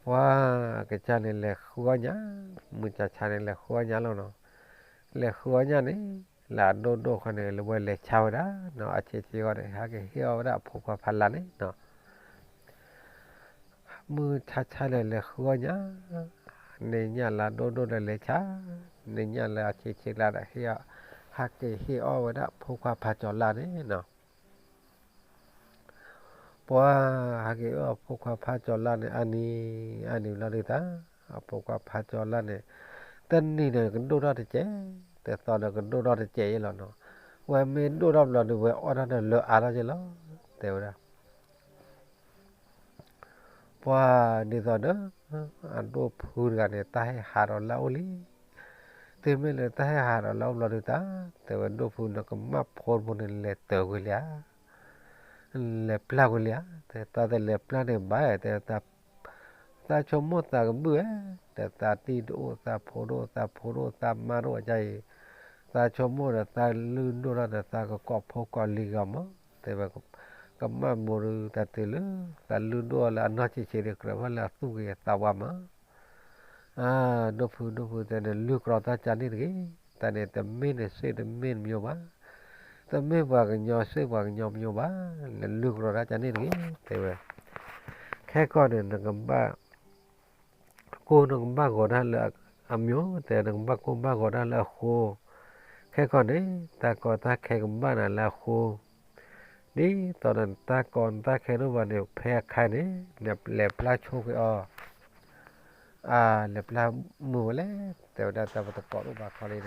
ပှၤကစၢ်န့ၣ်လဲၤဃုအီၣ်ညၣ်, မုၢ်ကၢ်ဆါန့ၣ်လဲၤဃုအီၣ်ညၣ်လီၤနီၤ. လဲၤဃုအီၣ်ညၣ်န့ၣ် လၢအဒိၣ်ဒိၣ်ခီန့ၣ် လၢဝဲလဲၤဆါဝဲဒၣ်နီၤ, အဆံးဆံးအဂီၢ်န့ၣ် ဟဲက့ၤဟ့ၣ်အီၣ်ဝဲဒၣ်အဖိခွါဖးလၢ်န့ၣ်နီၤ. မုၢ်ဆါဆါလဲၤလဲၤဃုအီၣ်ညၣ်, န့ၢ်ညၣ်လၢအဒိၣ်ဒိၣ်ဒီးလဲၤဆါ, န့ၢ်ညၣ်လၢအဆံးဆံးလၢဒီးဟ့ၣ်အီၣ်, ဟဲက့ၤဟ့ၣ်အီၣ်ဝဲဒၣ်ဖိခွါဖးကၠီၤလါန့ၣ်နီၤ. ပှၤဟဲက့ၤအီၣ်အဖိခွါဖးကၠီၤလါန့ၣ် အါနံၤ, အါနံၤဘျီဒုးတၢ်, အဖိခွါဖးကၠီၤလါန့ၣ် တနံၤန့ၣ်ကဒိၣ်ထီၣ်တစဲး, တသီဒီးကဒိၣ်ထီၣ်တစဲးအံၤလီၤနီၤ. ဝဲမ့ၢ်ဒိၣ်ထီၣ်ဘျီဒုး ဝဲအီၣ်ထီၣ်ဒီးလၢအါထီၣ်က့ၤလီၤ, တဲဝဲဒၣ်. ပှၤဒ်သိးဒီး အဒိၣ်ဖုတဂၤန့ၣ် တၢ်ဟဲဟးဒီးလၢအအိၣ်လံ. တုၤမ့ၢ်လၢတၢ်ဟဲဟးဒီးလၢအအိၣ်ဘျီဒုးတၢ်, တဲဝဲဒိၣ်ဖုန့ၣ် ကမၣ်ဖိတဘိန့ၣ် လဲၤတၢၤကွံာ်လံဧါ, လဲၤပျၢ်ကွံာ်လံဧါ, တဲတၢ်တလဲၤပျၢ်န့ၣ်ဘၣ်, တဲ သးဆိကမိၣ်သးကဘုၣ်ဧါ, ဒီးသးတံၢ်တအိၣ် သးဖိတအိၣ် သးဖိတအိၣ် သးမါတအိၣ်အံၤ, သးဆိကမိၣ်ဒီးသးလုၢ်ဒိၣ်ထီၣ်ဒီး သးကကိးဖိကိးလံၤက့ၤအီၤမး, တဲဝဲ, ကမၣ်ဘိဒုး တၢ်တုၤလၢ သးလုၢ်ဒိၣ်လၢအနီၢ်ဆံးဆံးဒီး ကြၢးဖဲလၢအသူၣ်ဂ့ၤသးဝါမး. အၢ, ဒိၣ်ဖု ဒိၣ်ဖု တဲ နလုၢ်ကြီတၢ်ကၢန့ၣ်တဂ့ၤ, တၢ်န့ၣ် တမ့ၢ်နစ့ၣ်တမ့ၢ်နမၠိဘၣ်, တမ့ၢ်ပှၤကညီစ့ၣ်ပှၤကညီမၠိဘၣ်, နလုၢ်ကြီတၢ်ကၢန့ၣ်တဂ့ၤ, တဲဝဲ. ခဲကီၢ်န့ၣ် နကဘၣ်ကိၢ် နကဘၣ်ဂီၤတၢ်လၢအမၠိ, တဲ နကဘၣ်ကိၢ်ဘၣ်ဂီၤတၢ်လၢအဃိ, ခဲကီၢ်န့ၣ် တၢ်ကီတၢ်ခဲကဘၣ်နၤလၢအဃိ, ဒ်သိးဒီးနတၢ်ကီနတၢ်ခဲတအိၣ်ဘၣ်န့ၣ် ဖဲအခါန့ၣ် နလဲၤပျၢ်ဆိက့ၤအီၤ, အၢ, လဲၤပျၢ်မုာ်ဝဲလဲၣ်, တဲဝဲဒၣ် တၢ်ပတကိးတအိၣ်ဘၣ်ခီလံဒီး,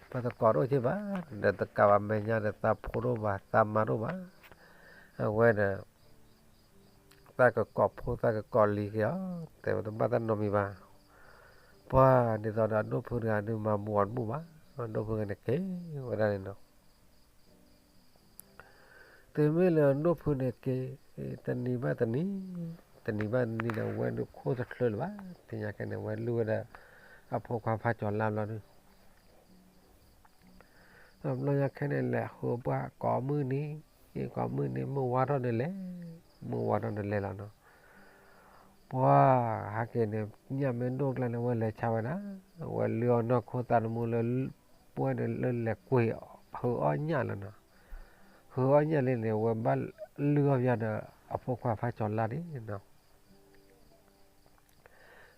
ပတကိးတအိၣ်က့ၤဘၣ်, ဒီးတကးဘၣ်မဲာ်ညါဒီး သးဖိတအိၣ်ဘၣ် သးမါတအိၣ်ဘၣ်, အဝဲဒီး သးကကိးဖိ သးကကိးလံၤက့ၤအီၤ, တဲဝဲတဘၣ်တၢ်နီတမံၤဘၣ်. ပှၤဒ်သိးဒီး ဒိၣ်ဖုတဂၤဒုး မၤဘူၣ်အီၤတဘူၣ်ဘၣ်, ဒိၣ်ဖုဂၤန့ၣ်က့ၤဝဲဒၣ်န့ၣ်နီၤ. တုၤမ့ၢ်လၢဒိၣ်ဖုန့ၣ်က့ၤ တနံၤဘၣ်တနံၤ, တနံၤဘၣ်တနံၤဒီး ဝဲဒုးခိၣ်တချုးလၢၤဘၣ်, တနံၤညါခဲန့ၣ် ဝဲလုၢ်ဝဲဒၣ် အဖိခွါဖးကၠီၤလါဘျီဒုး တဘျီညါခဲန့ၣ် လဲၤဃုပှၢ်ကိးမုၢ်နံၤ, ကိးမုၢ်နံၤ မုၢ်ဝါထီၣ်ဒီးလဲၤ, မုၢ်ဝါထီၣ်ဒီးလဲၤလီၤနီၤ. ပှၤဟဲက့ၤန့ၣ် ညၣ်မ့ၢ်ဒိၣ်ကျါန့ၣ် ဝဲလဲၤဆါဝဲဒၣ်, ဝဲလုၢ်အီၣ်နီၢ်ခိသးသမူလၢ ပှဲၤန့ၣ်လၢလဲၤကွံာ် ဟုးအီၣ်ညၣ်လီၤနီၤ. ဟုးအီၣ်ညၣ်လံန့ၣ် ဝဲဘၣ်လုၢ်အီၣ်ပယီၤဒီး အဖိခွါဖးကၠီၤလါန့ၣ်နီၤ.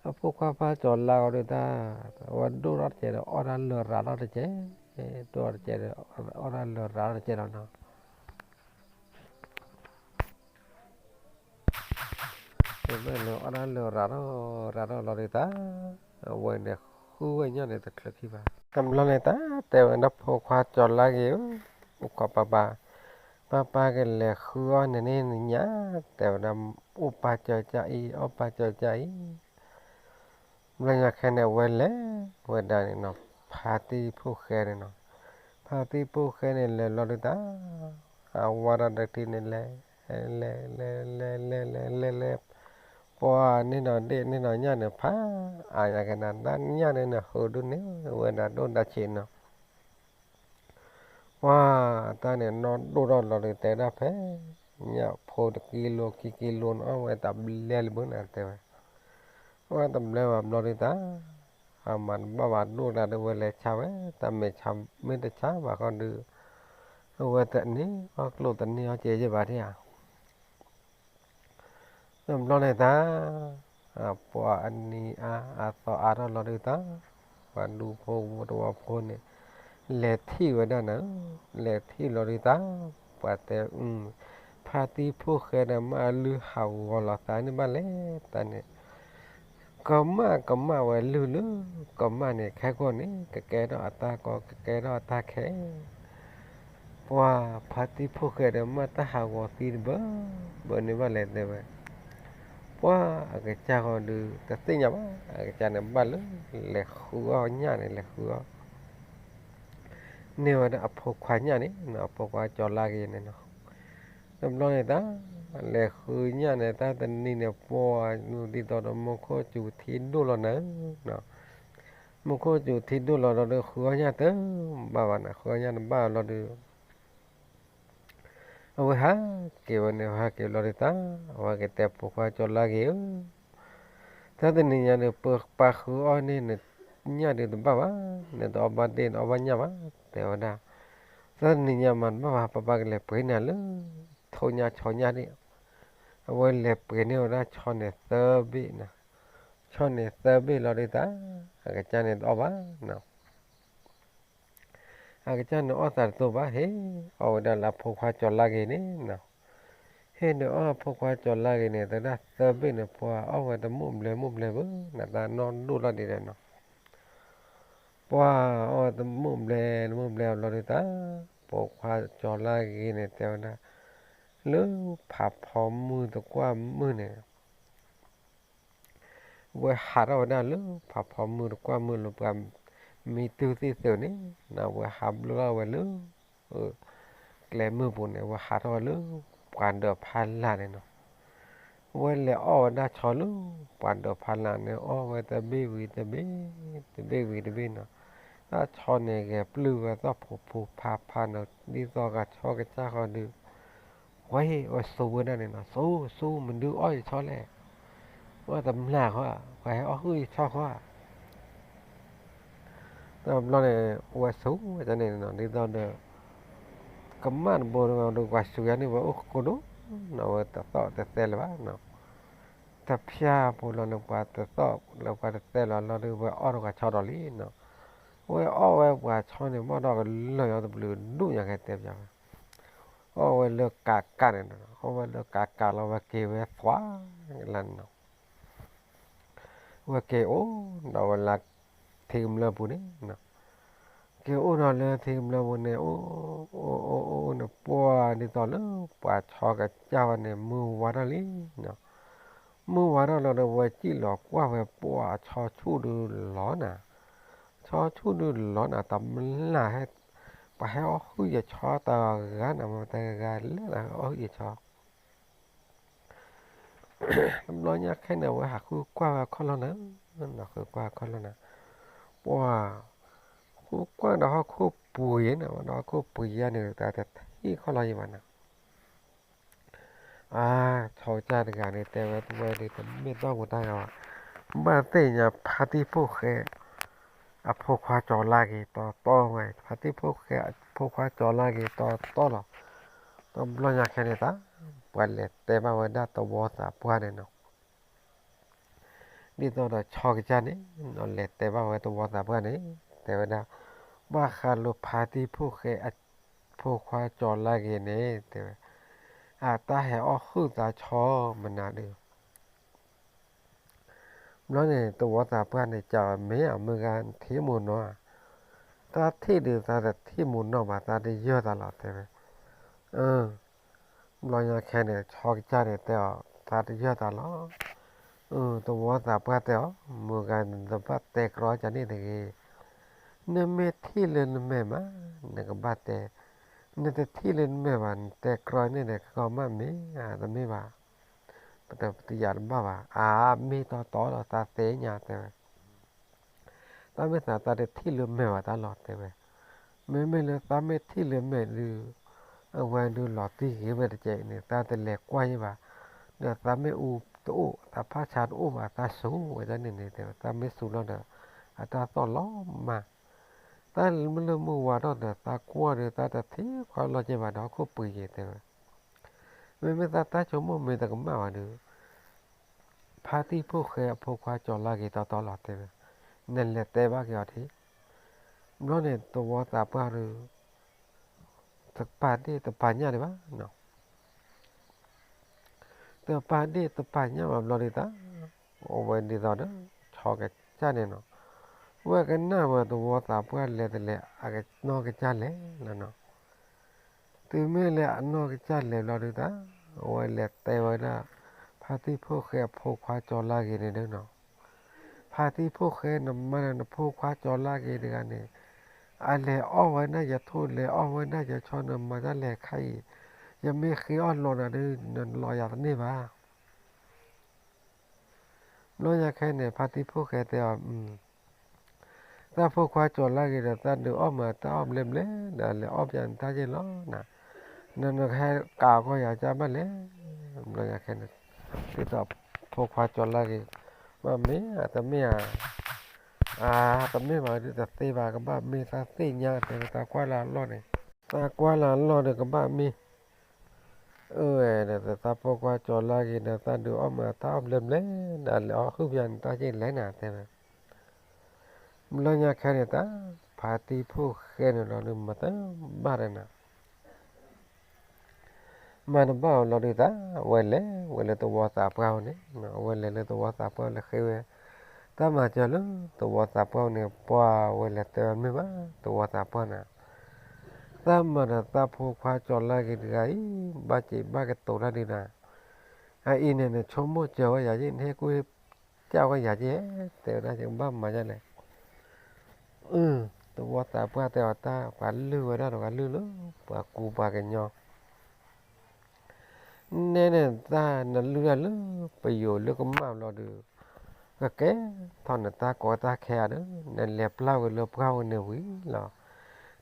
အဖိခွါဖးကၠီၤလါအီၤဒုးတၢ်, အဝဲဒိၣ်ထီၣ်တကဲးဒီး အီၣ်တၢ်လၢာ်ရၤထီၣ်တကဲး, ဒိၣ်ထီၣ်တကဲးဒီး အီၣ်တၢ်လၢာ်ရၤထီၣ်တကဲးလီၤနီၤ. မ့ၢ်လၢအီၣ်တၢ်လၢာ်ရၤထီၣ်ရၤထီၣ်လီၤဒုးတၢ်, အဝဲန့ၣ်ဃုဝဲညၣ်န့ၣ်တချုးခံဘၣ်. တဘျီန့ၣ်တၢ် တဲဝဲဒၣ် ဖိခွါကၠီၤလါဂ့ၤဧၢ, အိၣ်ခိးပၢ်ပၢ်, ပၢ်ပၢ်ကလဲၤဃုအီၣ်န့ၣ်န့ၣ်ညၣ်, တဲဝဲဒၣ် အိၣ်ပၢ်ကၠီၤကၢ်အံၤ အီၣ်ပၢ်ကၠီၤကၢ်အံၤ. ဘျီညါခဲန့ၣ် အဝဲလဲၤဝဲဒၣ်န့ၣ်နီၤ, ဖါတံၢ်ဖိၣ်ဃဲန့ၣ်နီၤ, ဖါတံၢ်ဖိၣ်ဃဲန့ၣ် လဲၤလီၤဒုးတၢ်, အဝါထီၣ်ဒီးထံန့ၣ်လဲၤ, လဲၤ လဲၤ လဲၤ လဲၤ လဲၤ လဲၤ လဲၤ, ပှၤန့ၣ်နီၤ ဒ့ၣ်န့ၣ်နီၤ ညၣ်န့ၣ်ဖး, အါယကနၤ တၢ်ညၣ်န့ၣ်န့ၣ် ဟုးဒုးန့ၢ်ဝဲဒၣ်ဒိၣ်ဒၣ်ဆံးနီၤ. ပှၤတၢ်န့ၣ် နီၢ်ဒိၣ်ထီၣ်လီၤဒုး တဲဒၣ်ဖဲ ညၣ်ဖိတကံလိ ခံကံလိန့ၣ် အီၣ်ဝဲတဘျဲလၢၤဘၣ်န့ၣ် တဲဝဲ, အီၣ်ဝဲတဘျဲဘၣ်ဘျီဒုးတၢ်, အမၤတဘၣ်ဘၣ်ဒိၣ်တၢ်ဒုး ဝဲလဲၤဆါဝဲ, တၢ်မဲာ်ဆါမ့ၢ်တဆါဘၣ်ဃီဒုး အဝဲတန့ၢ်အီၣ်ကျိၣ်တန့ၢ်အီၣ်စ့ယဲၢ်ဘၣ်ဒံဧါ. တဘျီန့ၣ်တၢ်, ပှၤအနံၤအါအသီအါထီၣ်လီၤဒုးတၢ်, ပှၤဒူဖိတဝီဖိန့ၣ် လဲၤထံၣ်ဝဲဒၣ်နၤ, လဲၤထံၣ်လီၤဒုးတၢ်, ပှၤတဲ, ဖါတံၢ်ဖိၣ်ဃဲဒီး မ့ၢ်အလုၢ်ဟးဂီၤလီၤသးန့ၣ်ဘၣ်လဲၣ်, တၢ်န့ၣ် ကမၣ်ကမၣ်ဝဲလုၢ်လၢ, ကမၣ်န့ၣ် ခဲကိာ်န့ၣ် ကကဲထီၣ်အတၢ်ကီ ကကဲထီၣ်အတၢ်ခဲ, ပှၤဖါတံၢ်ဖိၣ်ဃဲဒီး မ့ၢ်တၢ်ဟးဂီၤသံတဘၢဘၢန့ၣ်ဘၣ်လဲၣ် တဲဝဲ. ပှၤအကစၢ်ဃီဒုး တသ့ၣ်ညါဘၣ်, အကစၢ်န့ၣ်ဘၣ်လၢ လဲၤဃုအီၣ်ညၣ်န့ၣ် လဲၤဃုအီၣ် န့ၢ်ဝဲဒၣ်အဖိခွါညၣ်န့ၣ်နီၤ, အဖိခွါကၠီၤလါဂ့ၤန့ၣ်နီၤ. တဘျီန့ၣ်တၢ် လဲၤဃုညၣ်န့ၣ် တၢ်တနံၤန့ၣ် ပှၤဒ်သိးဒီးမူခိၣ်စူၤထံဒိၣ်လီၤနၤနီၤ, မူခိၣ်စူၤထံဒိၣ်လီၤဒီး ဃုအီၣ်ညၣ်တဘၣ်ဘၣ်နီၤ, ဃုအီၣ်ညၣ်တဘၣ်ဘျီဒုး အဝဲဟးက့ၤဝဲန့ၣ် ဟးက့ၤဘျီဒုးတၢ် အဝဲကတဲဖိခွါကၠီၤလါဂ့ၤဧၢ, တၢ်တနံၤညါဒုး ပပၢ်ဃုအီၣ်န့ၢ်နညၣ်ဒုးတဘၣ်ဘၣ်, နတအီၣ်ဘၣ်ဒ့ၣ် နအီၣ်ဘၣ်ညၣ်ဘၣ် တဲဝဲဒၣ်. တၢ်တနံၤညါမးတဘၣ်ဘၣ် ပပၢ်ကလဲၤပှ့ၤန့ၢ်လၢ ထိၣ်ညၣ်ဆီညၣ်ဒ့ၣ်, အဝဲလဲၤပှ့ၤန့ၢ်ဝဲဒၣ်ဆီန့ၣ်သၢဘ့ၣ်နီၤ, ဆီန့ၣ်သၢဘ့ၣ်လီၤဒုးတၢ် အကစၢ်န့ၣ်တအီၣ်ဘၣ်နီၤ. အကစၢ်န့ၣ်အီၣ်သးတသိးဘၣ် ဟ့ၣ်အီၣ်ဝဲဒၣ်လၢအဖိခွါကၠီၤလါဂ့ၤန့ၣ်နီၤ. ဟ့ၣ်န့ၣ်အီၣ်အဖိခွါကၠီၤလါဂ့ၤန့ၣ် တဲဒၣ်သၢဘ့ၣ်န့ၣ် ပှၤအီၣ်ဝဲတမုၢ်ဘျဲၣ်မုၢ်ဘျဲၣ်ဘၣ် နသးနီၢ်ဒိၣ်လီၤဒ်လဲၣ်နီၤ. ပှၤအီၣ်ဝဲတမုၢ်ဘျဲၣ်တမုၢ်ဘျဲၣ်ဘျီဒုးတၢ် ဖိခွါကၠီၤလါဂ့ၤန့ၣ် တဲဝဲဒၣ် လၢဖးဖီမုၢ်တကွၢ်မုၢ်န့ၣ် ဝဲဟးထီၣ်ဝဲဒၣ်လၢဖးဖီမုၢ်တကွၢ်မုၢ်လၢ ပှၤမံတုၤသ့ၣ်သုးန့ၣ် ဝဲဟးဘျိထီၣ်ဝဲလၢ ကျဲမုၢ်ပူၤန့ၣ် ဝဲဟးထီၣ်ဝဲလၢ ပှၤဒၢးဖးလၢ်န့ၣ်နီၤ. ဝဲလဲၤအီၣ်ဝဲဒၣ်ဆီလၢ ပှၤဒၢးဖးလၢ်န့ၣ် အီၣ်ဝဲတဘ့ၣ်ဝံၤတဘ့ၣ် တဘ့ၣ်ဝံၤတဘ့ၣ်နီၤ. တၢ်ဆီန့ၣ်ဂဲၤပျုၢ်ဝဲသီၣ်ဖူးဖူးဖးဖးနီၤ ဒ်သိးဂၤဆီကစၢ်ဃီဒုး ဝဲဟ့ၣ်ဝဲစူၤဝဲဒၣ်န့ၣ်နီၤ, စူၤ စူၤ မနုၤအီၣ်ယဆီလဲၣ်, ဝဲတမျၢ်ဃီ, ပှၤဟဲအီၣ်ဟုၣ်ယဆီဃီဧါ. တဘျီန့ၣ် ဝဲစူၤဝဲဒၣ်န့ၣ်နီၤ ဒ်သိးဒီး ကမၣ်တဘိဒီး ပှၤစူၤယါန့ၣ် ဝဲအိၣ်ကကိးဒိၣ်နီၤ ဝဲတသီၣ်တသဲလၢၤဘၣ်နီၤ. တဖၠၣ်ဖိလီၤန့ၣ် ပှၤတသီၣ်လၢပှၤတသဲလီၤလီၤဒီး ဝဲအီၣ်ဒီးပှၤဆီဒီးလံနီၤ. ဝဲအီၣ်ဝဲပှၤဆီန့ၣ် ဘၣ်ဒီးကလၢာ်ညီတဘျုးဒူၣ်ညါကဲတဲပၠးဝဲ အီၣ်ဝဲလၢကးကးန့ၣ်နီၤ, အီၣ်ဝဲလၢကးကးလီၤ ဝဲက့ၤဝဲသွါလၢန့ၣ်နီၤ. ဝဲက့ၤအိၣ်ဒီးဝဲလၢထံကမျၢၢ်ပူၤန့ၣ်နီၤ, က့ၤအိၣ်ဒီးလၢထံကမျၢၢ်ပူၤန့ၣ် အိၣ် အိၣ် အိၣ် အိၣ်န့ၣ် ပှၢ်ဒ်သိးလၢပှၤဆီကစၢ်ဝဲန့ၣ် မုၢ်ဝါထီၣ်လံနီၤ. မုၢ်ဝါထီၣ်လီၤဒီး ဝဲစံၣ်လီၤကွၢ်ဝဲ ပှၢ်ဆီဆူၣ်ဒုးလီၤနၤ, ဆီဆူၣ်ဒုးလီၤနၤ တမျၢ်ဟဲ ပှၤဟဲအီၣ်ဟုၣ်ယဆီတဂၤနၤ မ့ၢ်တဂၤလဲၣ်နၤ ဟဲအီၣ်ဟုၣ်ယဆီ တဘျီညါခဲန့ၣ် အဝဲဟးဃုကွၢ်ဝဲအခီၣ်လီၢ်န့ၣ်, ဃုကွၢ်အခီၣ်လီၢ်န့ၣ်, ပှၢ် ဃုကွၢ်ဒီးဟီၣ်ခိၣ်ပှ့ၤန့ၣ် ဒီးဟီၣ်ခိၣ်ပှ့ၤယါန့ၣ် တၢ်တထံၣ်ခီၣ်လီၢ်ယံၤဘၣ်န့ၣ်, အါ ဆီကစၢ်တဂၤန့ၣ် တဲဝဲတဝဲဒုး တမ့ၢ်တီၢ်ပူၤတၢ်ဂၤဘၣ်, ဘၣ်သ့ၣ်ညါဖါတံၢ်ဖိၣ်ဃဲ အဖိခွါကၠီၤလါဂ့ၤတီတီဝဲ, ဖါတံၢ်ဖိၣ်ဃဲအဖိခွါကၠီၤလါဂ့ၤတီတီလီၤ. တဘျီညါခဲန့ၣ်တၢ် ပှၤလဲၤတဲဘၣ်ဝဲဒၣ်သဝီသးပှၢ်န့ၣ်နီၤ, ဒ်သိးဒီးဆီကစၢ်န့ၣ် လဲၤတဲဘၣ်ဝဲသဝီသးပှၢ်န့ၣ် တဲဝဲဒၣ်, ဘၣ်ဃးလၢဖါတံၢ်ဖိၣ်ဃဲအဖိခွါကၠီၤလါဂ့ၤန့ၣ် တဲဝဲ, အတၢ်ဟဲအီၣ်ဟုၣ်သးဆီမနုၤဒုး ဘျီန့ၣ် သဝီသးပှၢ်န့ၣ် ကးဝဲ မ့ၢ်အမုၢ်ဂၤနထံၣ်မူးနီၢ်ဧါ, တၢ်ထံၣ်ဒုး သးတထံၣ်မူးနီၢ်ဘၣ် သးတယၢၢ်သးလီၤ တဲဝဲ. ဘျီညါခဲန့ၣ် ဆီကစၢ်န့ၣ်တဲအီၤ သးတယၢၢ်သးလီၤ. သဝီသးပှၢ်တဲအီၤ မုၢ်ဂၤနတဘၣ်တဲကြီကန့ၣ်တဂ့ၤ, နမ့ၢ်ထံၣ်လၢနမဲာ်မး နကဘၣ်တဲ, နတထံၣ်လၢနမဲာ်ဘၣ် နတဲကြီန့ၣ်ဒီး ကကီမၣ်မ့ၢ်ဧါ တမ့ၢ်ဘၣ် ပတယၤတဘၣ်ဘၣ်. အါ မ့ၢ်တီတီလီၤ သးသ့ၣ်ညါ တဲဝဲ. တၢ်မ့ၢ်သး သးတထံၣ်လၢမဲာ်ဘၣ်တၢ်လီၤ တဲဝဲ. မ့မ့ၢ်လၢသးမ့ၢ်ထံၣ်လၢမဲာ်ဒုး အဝဲဒုးလီၤတံၢ်ဂ့ၤဝဲတကဲးန့ၣ် သးတလဲၤကွၢ်ယဲဘၣ်. ဒီးသးမ့ၢ်အူတအိၣ် သးဖးဆါတအိၣ်ဘၣ် သးစူၤဝဲဒၣ်န့ၣ်န့ၣ် တဲဝဲ. သးမ့ၢ်စူၤလီၤဒီး အတၢ်သီၣ်လီၤမၢ် တၢ်မ့ၢ်လၢမုၢ်ဝါထီၣ်ဒီး သးကွၢ်ဒီး သးတထံၣ်ခီလီၤက့ဘၣ်ဒီး ဟီၣ်ခိၣ်ပှ့ၤက့ၤ တဲဝဲ. မ့မ့ၢ်သးတၢ်ဆိကမိၣ်မ့ၢ်တကမၣ်ဘၣ်ဒီး ဖါတံၢ်ဖိၣ်ဃဲအဖိခွါကၠီၤလါဂ့ၤတီတီလီၤ တဲဝဲ. နလဲၤတဲဘၣ်က့ၤအီၤထံၣ်. ဘျီန့ၣ် သဝီသးပှၢ်ဒီး တပာ်ဒ့ၣ်တပာ်ညၣ်ဒံးဘၣ်နီၤ. တပာ်ဒ့ၣ်တပာ်ညၣ်ဘၣ်ဘျီဒုးတၢ် အဝဲဒ်သိးဒီး ဆီကစၢ်န့ၣ်နီၤ, ဝဲကနၣ်ဝဲသဝီသးပှၢ်လဲၤတလဲၤ အနီၢ်ကစၢ်လဲၤလီၤနီၤ. တုၤမ့ၢ်လၢအနီၢ်ကစၢ်လဲၤဘျီဒုးတၢ် အဝဲလဲၤတဲဝဲဒၣ် ဖါတံၢ်ဖိၣ်ဃဲအဖိခွါကၠီၤလါဂ့ၤန့ၣ်ဒုနီၤ, ဖါတံၢ်ဖိၣ်ဃဲနမါန့ၣ် နဖိခွါကၠီၤလါဂ့ၤတဂၤန့ၣ်, အလဲၤအီၣ်ဝဲဒၣ်ယထိၣ် လဲၤအီၣ်ဝဲဒၣ်ယဆီ နမၤတၢ်လဲၤခါအံၤ, ယမ့ၢ်ဃ့အီၣ်လီၤနၤဒီး နလီၤယၤတန့ၢ်ဘၣ်. ဘျီညါခဲန့ၣ် ဖါတံၢ်ဖိၣ်ဃဲတဲအီၤ, သးဖိခွါကၠီၤလါဂ့ၤဒီး သးဒုးအီၣ်မးတၢ်အီၣ်ဘျဲဘျဲဒီး လဲၤအီၣ်ပျးနတၢ်ယ့ၢ်လီၤနၤ, နနကဟဲကးကီယၤကၢ်ဘၣ်လဲၣ်. ဘျီညါခဲန့ၣ် ဒ်သိးဖိခွါကၠီၤလါဂ့ၤ, မ့ၢ်မ့ၢ်ဧါ တမ့ၢ်ဧါ, အါ တမ့ၢ်ဘၣ်ဒုးတသ့ဘၣ် ကဘၣ်မ့ၢ်သးသ့ၣ်ညါတဲဝဲ သးကွၢ်လၢအလီၢ်န့ၣ်, သးကွၢ်လၢအလီၢ်ဒီးကဘၣ်မ့ၢ် အၢ ဒီးသးဖိခွါကၠီၤလါဂ့ၤဒီး သးဒုးအီၣ်မးတၢ်အီၣ်ဘျဲဘျဲဒီး လဲၤအီၣ်ဟုၣ်ပျးနတၢ်ယ့ၢ်လဲၣ်နၤတဲဝဲ. ဘျီညါခဲန့ၣ်တၢ် ဖါတံၢ်ဖိၣ်ဃဲန့ၣ်လီၤဒုး မၤတဘၣ်ဒီးနၤ မၤတဘၣ်အီၤလီၤဒုးတၢ် ဝဲလဲၤဝဲလၢသဝီသးပှၢ်အအိၣ်န့ၣ်, အဝဲလဲၤလၢသဝီသးပှၢ်လဲၤဃ့ဝဲ တၢ်မၤစၢၤလၢသဝီသးပှၢ်အအိၣ်န့ၣ် ပှၤဝဲလဲၤတဲဝဲမ့ၢ်ဘၣ် သဝီသးပှၢ်န့ၣ်, သးမၤဒီးသးဖိခွါကၠီၤလါဂ့ၤတဂၤအံၤ ဘၣ်စံးဘၣ်ကတိၤတၢ်ဒုးနၤ, အအံၤန့ၣ် နဆိကမိၣ်စၢၤဝဲယၤယ့ၢ် နဟ့ၣ်ကူၣ်ဟ့ၣ်ကၢ်ဝဲယၤယ့ၢ် တဲဝဲဒၣ်ယကဘၣ်မၤဒ်လဲၣ်. အ သဝီသးပှၢ်တဲအီၤတၢ် ပှၤလုၢ်ဝဲဒၣ်ဒီးပှၤလုၢ်လၢ ပှၤကူပှၤကညီ နဲန့ၣ်တၢ် နလုၢ်တၢ်လၢပယိၤလၢကမၣ်ဘျီဒီး ကကဲထီၣ်နတၢ်ကီတၢ်ခဲဧါဒီး နလဲၤပျၢ်ဝဲလၢပှၢ်ပူၤန့ၣ်ဝံၤလီၤ.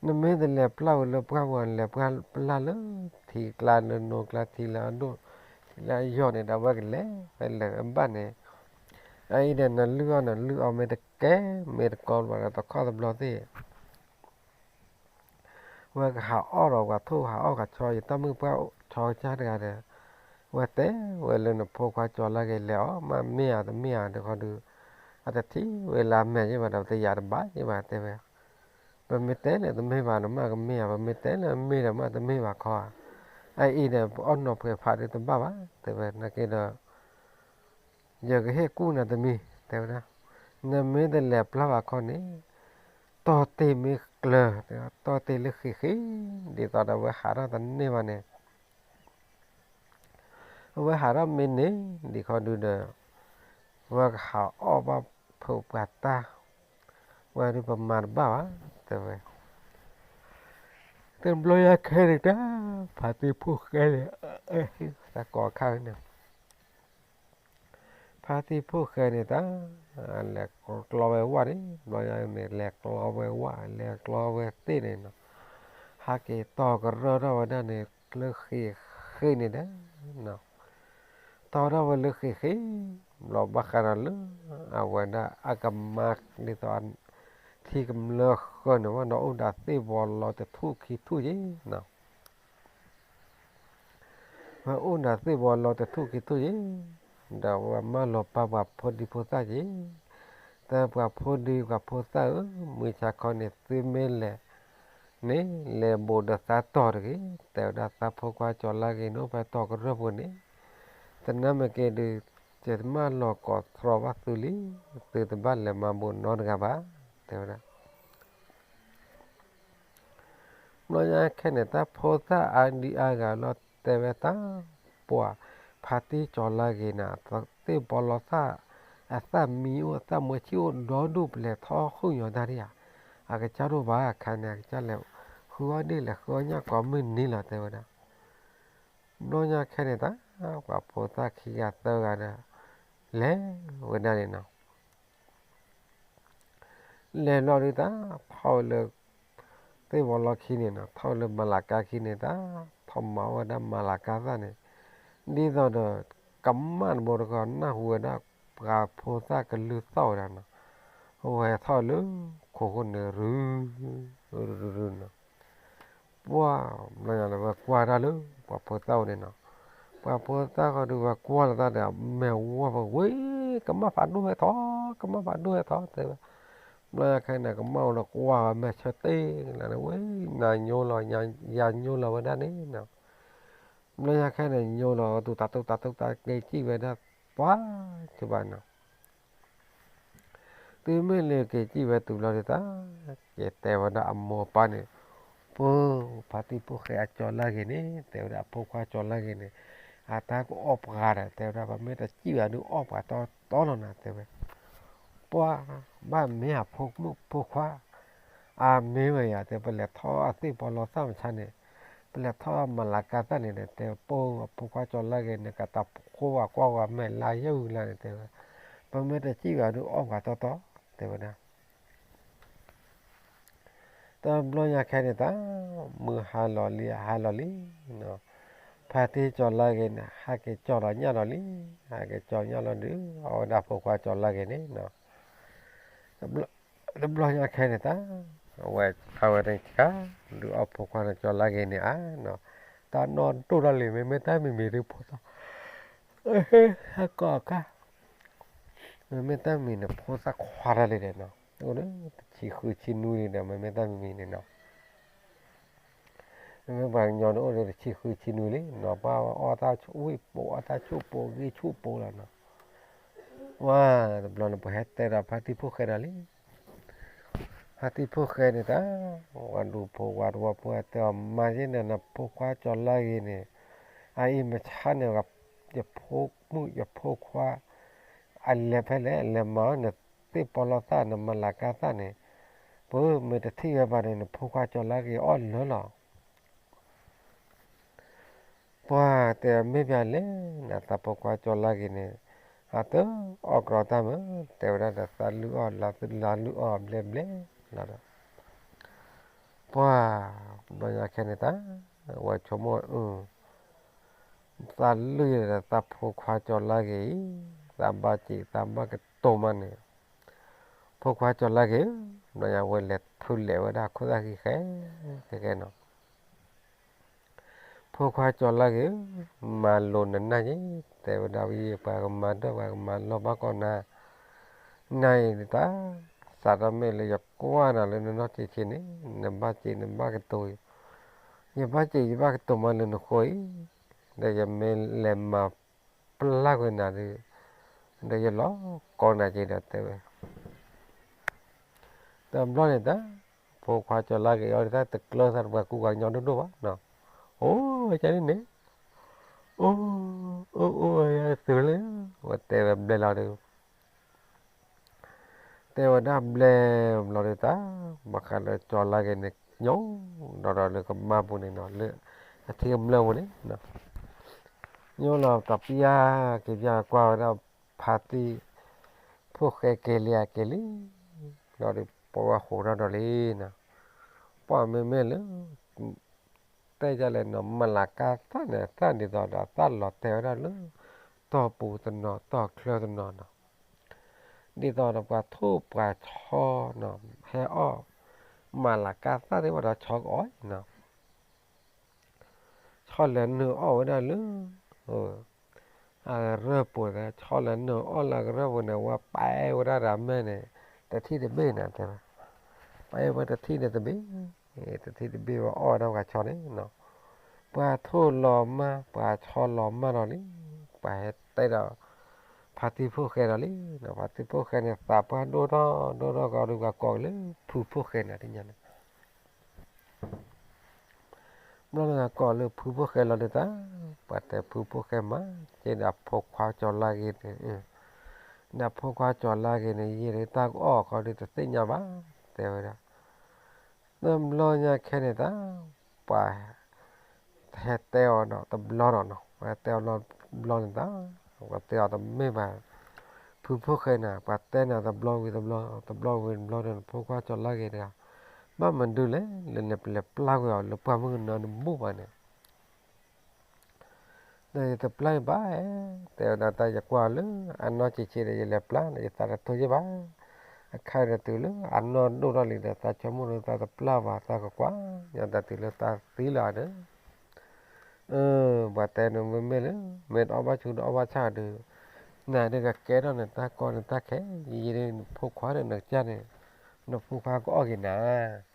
နမ့ၢ်တလဲၤပျၢ်ဝဲလၢပှၢ်ပူၤ နလဲၤပျၢ်ပျၢ်လၢထံကျါလၢနိကျါ ထံလၢအဒိၣ် ထံလၢအယီၢ်န့ၣ်ဒီး အဝဲကလဲၤဝဲလဲၤဝဲဘၣ်န့ၣ် အအံၤဒီးနလုၢ်အီၣ်နလုၢ်အီမ့ၢ်တကဲ မ့ၢ်တကီဘၣ်ဒီး တခီတဘျီသ့ၣ် ဝဲကဟးအီၣ်ဒီးပှၤထိၣ် ဟးအီၣ်ကဆီ ယတၢ်မုၢ်ပှၢ်ဆီကစၢ်တဂၤဒီး ဝဲတဲဝဲလၢနဖိခွါကၠီၤလါဂ့ၤ လဲၤအီၣ်မးမ့ၢ်ဧါတမ့ၢ်ဧါဒီးခီဒုး အတထံၣ်ဝဲလၢအမဲာ်ယ့ၢ်ဘၣ်ဒီး ပတယာ်တဘၣ်ယ့ၢ်ဘၣ်တဲဝဲ, ပမ့ၢ်တဲလၢတမ့ၢ်ဘၣ်ဒီးမ့ၢ်ကမ့ၢ်ဧါ, ပမ့ၢ်တဲလၢမ့ၢ်ဒီးမ့ၢ်တမ့ၢ်ဘၣ်ခီဧါ, အအံၤဒီးပအီၣ်နီၤဖှဲးဖးဒုးတဘၣ်ဘၣ် တဲဝဲ နာ်က့ဒီး ယကဟ့ၣ်ကူၣ်နၤတမံၤ တဲဝဲဒၣ်, နမ့ၢ်တလဲၤပျၢ်ဘၣ်ခီန့ၣ် တီၢ်တ့ၢ်မ့ၢ်ကျၢၤ တီၢ်တ့ၢ်လၢဃ့ၢ်ဃ့ၢ် ဒ်သိးဒီးအဝဲဟးထီၣ်တန့ၢ်ဘၣ်န့ၣ် အဝဲဟးထီၣ်မ့ၢ်န့ၣ် ဒ်ခီဒုဒီး အဝဲကဟးအီၣ်ဘၣ်ဖုးပှၤတၢ် ဝဲဒုးပမၤတဘၣ်ဘၣ် တဲဝဲ တဘျီညါခဲန့ၣ်တၢ် ဖါတံၢ်ဖိၣ်ဃဲန့ၣ် တၢ်ကိးခါန့ၣ် ဖါတံၢ်ဖိၣ်ဃဲန့ၣ်တၢ် လဲၤကျီဝဲဝၣ်န့ၣ် ဘျီညါန့ၣ် လဲၤကျီဝဲဝၣ် လဲၤကျီဝဲသ့ၣ်န့ၣ်နီၤ ဟးက့ၤတီၢ်ကရၢၢ်ထီၣ်ဝဲဒၣ်န့ၣ် လၢဃ့ၢ်ဃ့ၢ်န့ၣ်ဒီး တီၢ်ထီၣ်ဝဲလၢဃ့ၢ်ဃ့ၢ် ဘျီဘၣ်ဃးဒီးလၢ အဝဲဒၣ်အကမါဒ်သိး ထံကမျၢၢ်ဃၢၤန့ၣ် ဝဲဒီးအိၣ်ဒၣ်သ့ၣ်ဘီလီၤတထူၣ်ခံထူၣ်ယ့ၣ်နီၤ ဝဲအိၣ်ဒၣ်သ့ၣ်ဘီလီၤတထူၣ်ခံထူၣ်ယ့ၣ်, ဒီးဝဲမၢလီၤပာ်ပှၤဖိဒံဖိသၣ်ယ့ၣ်, တၢ်ပှၤဖိဒံပှၤဖိသၣ်ဧၢ, မုၢ်ဆါခီန့ၣ် သုမ့ၢ်လဲၤန့ၣ် လဲၤဘူးဒီးသးတီၢ်တဂ့ၤ, တဲဝဲဒၣ်သးဖိခွါကၠီၤလါဂ့ၤန့ၣ် အိၣ်ဖဲတီၢ်ကရၢၢ်ပူၤန့ၣ်, သနာ်မ့ၢ်က့ၤဒုး ယမၢလီၤကိးသြီဘၣ်သုလံ, သုတဘၣ်လဲၤမၤဘူးနီတဂၤဘၣ်, တဲဝဲဒၣ် ဘျီညါခဲန့ၣ် တၢ်ဖိသၣ်အါဒံအါဂၤလီၤတဲဝဲတၢ်, ပှၤဖါတံၢ်ကၠီၤလါဂ့ၤန့ၣ် သ့ၣ်ဘီလီၤသၣ်, အသၣ်မံအိၣ် အသၣ်မွဲဆံၣ်အိၣ် ဒီဒူၣ်ပလဲၤထီၣ်ဃုာ်ညီတၢ်ဒံးဧါ, အကစၢ်ဒိၣ်ဘၣ်အခါန့ၣ် အကစၢ်လဲၤဃုအီၣ်ဒ့ၣ်လဲၤဃုအီၣ်ညၣ်ကိးမုၢ်နံၤလီၤတဲဝဲဒၣ်. ဘျီညါခဲန့ၣ်တၢ် ပှၤဖိသၣ်ခံဂၤသၢဂၤဒီး လဲၤဝဲဒၣ်န့ၣ်နီၤ လဲၤဘျီဒုးတၢ် ထီၣ်ဝဲလၢ သ့ၣ်ဝီၤလီၢ်ခံန့ၣ်နီၤ, ထီၣ်လၢမၤလၤကါခံန့ၣ်တၢ်, ထီၣ်မၤဝဲဒၣ်မၤလၤကါသၣ်န့ၣ်, ဒ်သိးဒီး ကမၣ်တဘိတခီ နၢ်ဟူဝဲဒၣ် ပှၤဖိသၣ်ကလုၢ်သီၣ်ဝဲဒၣ်နီၤ, အဝဲထီၣ်လၢခိၣ်ဃိန့ၣ် ရုၢ် ရုၢ် ရုၢ်နီၤ ပှၤ ဘျီညါလၢဝဲကွၢ်တၢ်လၢ ပှၤဖိသၣ်အိၣ်န့ၣ်နီၤ, ပှၤဖိသၣ်ဃီဒုးဝဲကွၢ်လီၤတၢ်ဒီး မဲာ်ဝီၢ်ဝဲ ဝဲ ကမၣ်ဖးဒိၣ်ဟဲထီၣ်, ကမၣ်ဖးဒိၣ်ဟဲထီၣ် တဲဝဲ, ဘျီညါခဲန့ၣ် ကမၣ်အိၣ်ဒီးကွၢ်ဝဲမဲာ်ဆၢတဲာ်လၢန့ၣ် ဝဲ နၤညိလီၤ ယၤညိလီၤဝဲဒၣ်န့ၣ်နီၤ, ဘျီညါခဲန့ၣ် ညိလီၤ တူၢ်တၢ်တူၢ်တၢ်တူၢ်တၢ်က့ၤစံၣ်ဝဲဒၣ် ပှၤ ကဘၣ်နီၤ တုၤမ့ၢ်လၢက့ၤစံၣ်ဝဲတုၤဘျီဒုးတၢ်, က့ၤတဲဝဲဒၣ်အမိၢ်အပၢ်န့ၣ်, ပှၤဖါတံၢ်ဖိၣ်ဃဲအကၠီၤလါဂ့ၤန့ၣ်, တဲဝဲဒၣ်အဖိခွါကၠီၤလါဂ့ၤန့ၣ်, အတၢ်ကအီၣ်ပှၤဒီး တဲဝဲဒၣ် ပမ့ၢ်တစံၣ်ဘၣ်ဒုးအီၣ်ပှၤတီတီလီၤနၤ တဲဝဲ, ပှၤဘၣ်မ့ၢ်အဖိမုၣ်ဖိခွါ, အမ့ၢ်ဝဲယၤ တဲ ပလဲၤထီၣ်အသ့ၣ်ပီလီသၣ်မဆါန့ၣ်, ပလဲၤထီၣ်မၤလၤကၤသၣ်န့ၣ်ဒီး တဲ ပှၤဖိခွါကၠီၤလါဂ့ၤန့ၣ် ကတၢ်ဖိဝဲကွၢ်ဝဲမဲာ်လါယဲၢ်ဝံၤလါန့ၣ် တဲဝဲ, ပမ့ၢ်တစံၣ်ဘၣ်ဒုးအီၣ်ပှၤတီတီ တဲဝဲဒၣ် တဘျီညါခဲန့ၣ်တၢ်, မုၢ်ဟါလီၤလံ အဟါလီၤလံနီၤ, ဖါတံၢ်ကၠီၤလါဂ့ၤန့ၣ် ဟဲက့ၤကၠီၤလီၤညၣ်လီၤလံ, ဟဲက့ၤကၠီၤညၣ်လီၤဒုး အဝဲဒၣ်ဖိခွါကၠီၤလါဂ့ၤန့ၣ်နီၤ, တဘျီညါခဲန့ၣ်တၢ်, အဝဲ အဝဲတခါ ဒုးအီၣ်ဖိခွါန့ၣ်ကၠီၤလါဂ့ၤန့ၣ်အါနီၤ, တၢ်နီၢ်ဒိၣ်ထီၣ်လံ မ့မ့ၢ်တၢ်မံၤမံၤဒုးဖိသၣ် ဟဲကီၢ်အခါ မ့မ့ၢ်တၢ်မံၤန့ၣ် ဖိသၣ်ခွါတၢ်လံဒီးနီၤ, အိၣ်ဒီးတဆံဃုဆံနွံလံဒီး မ့မ့ၢ်တၢ်မံၤမံၤန့ၣ်နီၤ, မ့မ့ၢ်ပှၤကညီန့ၣ်အိၣ်ဒီးတဆံဃုဆံနွံလံနီၤ, ပှၤအီၣ်တၢ်ဝံၣ်ပိာ် အီၣ်တၢ်ဆူၣ်ပိာ်ဂ့ၢ်ဆူၣ်ပိာ်လီၤနီၤ, ဝါ တဘျီန့ၣ် ပှၤဟဲတဲဒီးဖါတံၢ်ဖိၣ်ဃဲဒီးလံ ဖါတံၢ်ဖိၣ်ဃဲန့ၣ်တၢ်, ဝၤဒူဖိဝၤတဝီဖိတဲအီၤ မၤယဲန့ၣ် နဖိခွါကၠီၤလါဂ့ၤန့ၣ်, အအံၤမဆါန့ၣ် ယဖိမုၣ်ယဖိခွါ, အလဲၤဖဲလဲၣ် အလဲၤမၤအီၣ်နသ့ၣ်ပီလီသၣ် နမၤလၤကၤသၣ်န့ၣ်, ပမ့ၢ်တထံၣ်ဝဲဘၣ်န့ၣ် နဖိခွါကၠီၤလါဂ့ၤအီၣ်လၢာ်လီၤ ပှၤတဲမ့ၢ်ပၠးလဲၣ်န့ၣ် သးဖိခွါကၠီၤလါဂ့ၤန့ၣ်, အတအီၣ်ကြီတၢ်မ့ၢ် တဲဝဲဒၣ်ဒီး သးလုၢ်အီၣ်လါလုၢ်အီၣ်ဘျဲဘျဲလီၤဒီး, ပှၤ ဘျီညါခဲန့ၣ်တၢ်, ဝဲဆိကမိၣ်အၢ သးလုၢ်ယဲဒီးသးဖိခွါကၠီၤလါဂ့ၤအံၤ, သးဘၣ်စံးသးဘၣ်ကတိၤမးန့ၣ်, ဖိခွါကၠီၤလါဂ့ၤဧၢ, ဘျီညါဝဲလဲၤထူလဲၤဝဲဒၣ်ခိၣ်သၣ်ဃံဃဲ, ဃဲဃဲနီၤ ဖိခွါကၠီၤလါဂ့ၤဧၢ, မၤလိာ်နနၢ်ယဲ, တဲဝဲဒၣ်ဝဲ ပှၤကမၤဒၢၣ်ပှၤကမၤလီၢ်ဘၣ်ကီးနၤ, နၤအံၤတၢ်, စးထီၣ်မ့ၢ်လၢယကွၢ်နၤလၢနနီၢ်ဆံးဆံးန့ၣ်, နဘၣ်စံးနဘၣ်ကတိၤ, ယဘၣ်စံးယဘၣ်ကတိၤမးလၢနဃိအံၤ, ဒီးယမ့ၢ်လဲၤမၤပျၢ်ကွံာ်နၤဒီး, ဒီးယလီၤကိးနၤက့ၤဒီးတဲဝဲ တဘျီန့ၣ်တၢ်, ဖိခွါကၠီၤလါဂ့ၤအီၤဒ်တၢ်တကျၢၤသးတပှၤကူပှၤကညီဒိၣ်ဒိၣ်ဘၣ်နီၤ, အိၣ်ကန့ၣ်န့ၣ်, အိၣ်, အိၣ်အိၣ်ဝဲသုးလၢ, ဝဲတဲဝဲဘျဲလီၤဒီး, တဲဝဲဒၣ်ဘျဲဘျီဒီးတၢ်, ဘၣ်ဃးလၢကၠီၤလါဂ့ၤန့ၣ် ညိဒီးဒီးလၢကမါပူၤန့ၣ်နီၤ, လၢအထံကမျၢၢ်ပူၤန့ၣ် ညိလီၤတပျၢ်က့ၤပျၢ်ကွၢ်ဝဲဒၣ် ဖါတံၢ် ဖိၣ်ဃဲက့ၤလံအက့ၤလံ, ဒီးဒီးပဝဲဃိးထီၣ်ဒီးလံနီၤ, ပှၤမ့မ့ၢ်လၢ တဲဒ်လဲၣ်နီၤ, မၤလၤကၤသၣ်န့ၣ် သၣ်ဒ်သိးဒီးသၣ်လီၤတဲာ်ဝဲဒၣ်လၢ တီၢ်ပူၤတနီၤ တီၢ်ချၢတနီၤနီၤ, ဒ်သိးဒီးပှၤထိၣ်ပှၤဆီနီၤ, ဟဲအီၣ် မၤလၤကၤသၣ်သ့ၣ်ဝဲဒီးဆီကအီၣ်နီၤ ဆီလဲၤနုာ်အီၣ်ဝဲဒၣ်လၢ အကရၢၢ်ပူၤန့ၣ်, ဆီလဲၤနုာ်အီၣ်လၢအကရၢၢ်ပူၤန့ၣ် ဝဲပာ်ဝဲဒၣ်ဒီးအမဲာ်န့ၣ် တထံၣ်တဘ့ၣ်န့ၣ်တဲဝဲ, ပာ်ဝဲတထံၣ်န့ၣ်တဘ့ၣ်, တထံၣ်တဘ့ၣ်ဝဲအီၣ်ဝဲဒၣ်ပှၤဆီန့ၣ်နီၤ, ပှၤထိၣ်လီၤမၢ် ပှၤဆီလီၤမၢ်ဒီးလံ, ပှၤဟဲတဲဒီး ဖါတံၢ်ဖိၣ်ဃဲဒီးလံ, ဖါတံၢ်ဖိၣ်ဃဲန့ၣ် သးပှၢ်ဒိၣ်ထီၣ်ဒိၣ်ထီၣ်ကီးဒီးပှၤကိးလၢဖုဖိၣ်ဃဲန့ၣ်တညါန့ၣ် ဘျီန့ၣ်ကိးလၢဖုဖိၣ်ဃဲလီၤဒုးတၢ်, ပှၤတဲဖုဖိၣ်ဃဲမၤစ့ဒီးဖိခွါကၠီၤလါဂ့ၤန့ၣ်, ဒီးဖိခွါကၠီၤလါဂ့ၤန့ၣ် ယံာ်ဒီးတၢ်ကအီၣ်ခီဒုးတသ့ၣ်ညါဘၣ်, တဲဝဲဒၣ်, တဘျီညါခဲန့ၣ်တၢ်, ပှၤ ဟဲတဲအီၤဒီးတဘျီဒီးနီၤ, ပှၤတဲအီၤတဘျီန့ၣ်တၢ်, ပှၤတဲအီၤတမ့ၢ်ဘၣ်, ဖုဖိၣ်ဃဲန့ၣ် ပှၤတဲနၤတဘျီဝံၤတဘျီ, တဘျီဝံၤတဘျီဒီး ဖိခွါကၠီၤလါဂ့ၤတဂၤ, ဘၣ်မနုၤလဲၣ် လၢနပလဲၤပျၢ်ကွံာ်အီၤလၢပှၢ်မုၢ်ကနၢတဘူၣ်ဘၣ်န့ၣ် ဒီးယတပျၢ်ဘၣ်, တဲဝဲဒၣ်တၢ်ယကွၢ်လၢအနီၢ်ဆံးဆံးဒီး ယလဲၤပျၢ်န့ၣ် ယသးတထိယ့ၢ်ဘၣ်, အခါဒီးတုၤလၢအနီၢ်ဒိၣ်ထီၣ်လံဒီး သးဆိကမိၣ်လၢသးတပျၢ်ဘၣ် သးကကွၢ်, ညီတၢ်တုၤလၢသးသံလီၤဒီး, ပှၤတဲနမ့မ့ၢ်လၢ မ့ၢ်တအီၣ်ဘၣ်ဆူၣ်တအီၣ်ဘၣ်ဆၣ်ဒီး, နၤဒုးကကဲထီၣ်နတၢ်ကီနတၢ်ခဲ, ယံာ်ဒီးနဖိခွါဒီးနကစၢ်န့ၣ်, နဖိခွါကအီၣ်က့ၤနၤ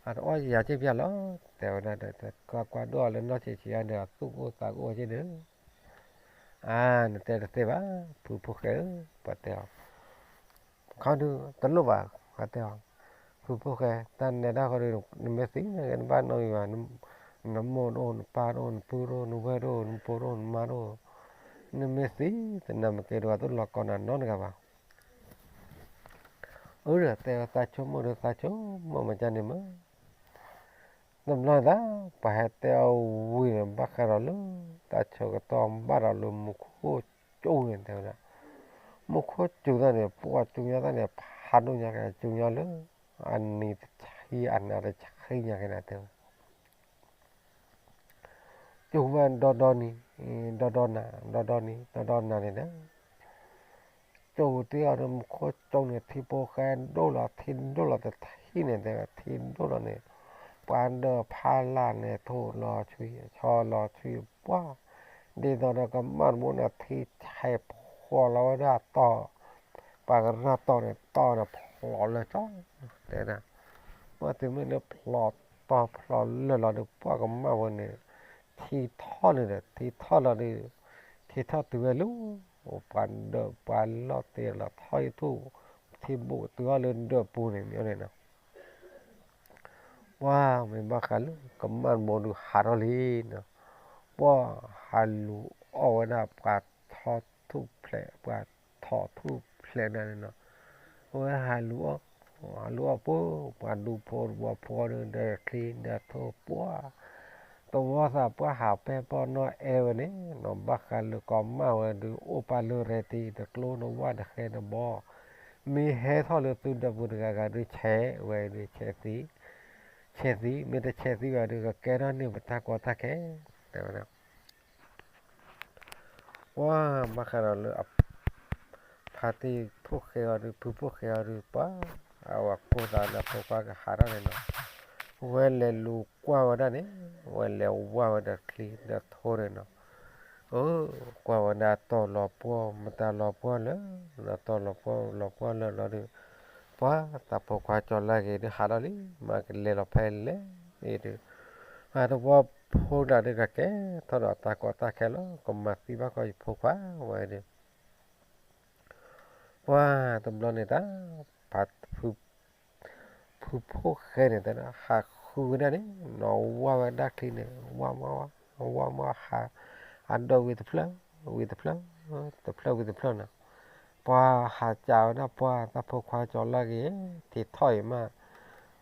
အတအီၣ်ယၤစ့ၢ်ပျၢ်လီၤ, တဲဝဲဒၣ်ဒီး ကွၢ်ကွၢ်ဒိၣ်အီၤလၢနီၢ်ဆံးဆံးအါဒီး အသူၣ်ကအိၣ်သးကအိၣ်က့ၤဒီး, အါ နတဲတသ့ဘၣ်, ဖုဖိၣ်ဃဲဧၢ, ပှၤတဲအီၤ, ခီဒုးတလိၣ်ဘၣ်, ပှၤတဲအီၤ, ဖုဖိၣ်ဃဲ တၢ်နဲဒၣ်ဃီဒီး နမ့ၢ်သံန့ၣ် နဘၣ်နီတမံၤဘၣ်, နမိၢ်တအိၣ် နပၢ်တအိၣ် နပုၢ်တအိၣ် နဝဲၢ်တအိၣ် နဖိတအိၣ် နမါတအိၣ်, နမ့ၢ်သံသနာ်က့ဒီး အတလိၣ်လီၤကိးနၤနီတဂၤဘၣ်. အၢ တဲဝဲ သးဆိကမိၣ်ဒီး သးဆိကမိၣ်မၤကန့ၣ်မး. တဘျီန့ၣ်သး ပှၤဟဲတဲအီၤဝံၤန့ၣ် ဘၣ်ဃးဒီးလၢ တၢ်ဆၢကတီၢ်ဘၣ်ဒီးလၢမူခိၣ်စူၤန့ၣ် တဲဝဲဒၣ်, မူခိၣ်စူၤသၣ်န့ၣ် ပှၤစူၤညါသၣ်န့ၣ် ဖးဒိၣ်ညါက့ၤ စူၤညါလၢ အနံၤတဆံ အနၤတဆံညါက့ၤနၤ တဲဝဲ စူၤဝဲဒီဒီနံၤ, ဒီဒီနၤ, ဒီဒီနံၤ ဒီဒီနၤန့ၣ်ဒီး စူၤတ့ၢ်အီၤဒီး မူခိၣ်စူၤန့ၣ် ထံဖိဃဲဒိၣ်လီၤ ထံဒိၣ်လီၤတထံၣ်န့ၣ် တဲဝဲ ထံဒိၣ်လီၤန့ၣ်, ပှၤဒၢးဖးလၢ်န့ၣ် ထိၣ်လီၤဆွံ ဆီလီၤဆွံ ပှၤ ဒ်သိးဒီးကမၣ်တဘိန့ၣ် ထံဆဲးဖျိးလီၤဝဲဒၣ်တီၤ, ပှၤကရၢတီၤန့ၣ် တီၤန့ၣ်ဖျိးလၢာ်ကၠီ တဲဒၣ်, ပှၤတုၤမ့ၢ်လၢဖျိးတီၤဖျိးလၢာ်လီၤဒီး ပှၤကမၣ်ဝဲန့ၣ် ထံထီၣ်န့ၣ်ဒီး ထံထီၣ်လီၤဒီး ထံထီၣ်တုၤဝဲလၢ ပှၤဒၢးပှၤလီၢ်တ့ၢ်လီၤထီၣ်ယထူၣ် ထံဘိးတုၤအီၤလၢဒၢးပူၤန့ၣ်န့ၣ်နီၤ. ပှၤမ့ၢ်ဘၣ်ဃးလၢကမၣ်တဘိဒုးဟးထီၣ်လံနီၤ, ပှၤဟးလူၤအီၣ်ဝဲဒၣ်ပှၤထီၣ်ထူၣ်ဖျဲး ပှၤထီၣ်ထူၣ်ဖျဲးဒၣ်န့ၣ်နီၤ, အဝဲဟးလူၤအီၣ် ဟးလူၤအီၣ်ပှၤ ပှၤဒူဖိတဝီဖိဒီး ဒီးချံဒီးထိၣ်ပှၤ တဝီသးပှၢ်ဟးပဲၢ်ပီၢ်နီၢ်အဲၣ်ဝဲန့ၣ်နီၤ, ဘၣ်ဃးလၢကီးမၢ်ဝဲဒုး အိၣ်ပာ်လၢရဲၣ်တံၤတကျိတဝၢ်တဃဲတဘီ, မ့ၢ်ဟဲထီၣ်လၢသုဒၢးပူၤတဂၤဂၤဒုး ဆဲးဝဲဒုး ဆဲးသံ, ဆဲးသံ, မ့ၢ်တဆဲးသံဘၣ်ဒုး ကကဲထီၣ်န့ၢ်ပတၢ်ကီတၢ်ခဲ, တဲဝဲဒၣ် ပှၤဘၣ်ဃးဒီးလၢ ဖါတံၢ်ဖိၣ်ဃဲအီၤဒုး ဖုဖိၣ်ဃဲအီၤဒုး ပှၤ အဝဲကိၢ်သးလၢအဖိခွါကဟးထီၣ်န့ၣ်နီၤ, ဝဲလဲၤလူၤကွၢ်ဝဲဒၣ်န့ၣ်, ဝဲလဲၤဝၢ်ဝဲဒီးချံဒီးထိၣ်န့ၣ်နီၤ, အၢ ကွၢ်ဝဲဒၣ်တီၤလီၤပှီၢ် မတၤလီၤပှီၢ်လၢာ်, တီၤလီၤပှီၢ်လီၤပှီၢ်လၢာ်လီၤဒီး, ပှၤသးဖိခွါကၠီၤလါဂ့ၤဒုးဟးထီၣ်လံ, မ့ၢ်ကလဲၤလီၤဖဲလဲၣ်အံၤဒုး အတဝီဖိဒၣ်ဒုးကကဲထီၣ်ဒီးတၢ်ကီတၢ်ခဲလီၤ, ကမၤသံဘၣ်ကီးယဖိခွါဝဲဒုး, ပှၤတဘျီန့ၣ်တၢ်, ဖု ဖုဖိၣ်ဃဲန့ၣ်တဲဒၣ် ဟးဃုဝဲဒၣ်န့ၣ်နီၤ, ဝၢ်ဝဲဒၣ်ချံန့ၣ် ဝၢ်မး, ဝၢ်မးဟး, အဒိးဝံၤတဖျၢၣ်, ဝံၤတဖျၢၣ်, တဖျၢၣ်ဝံၤတဖျၢၣ်နီၤ, ပှၤဟးကးဝဲဒၣ်ပှၤသးဖိခွါကၠီၤလါဂ့ၤ, ထံထီၣ်အံၤမး,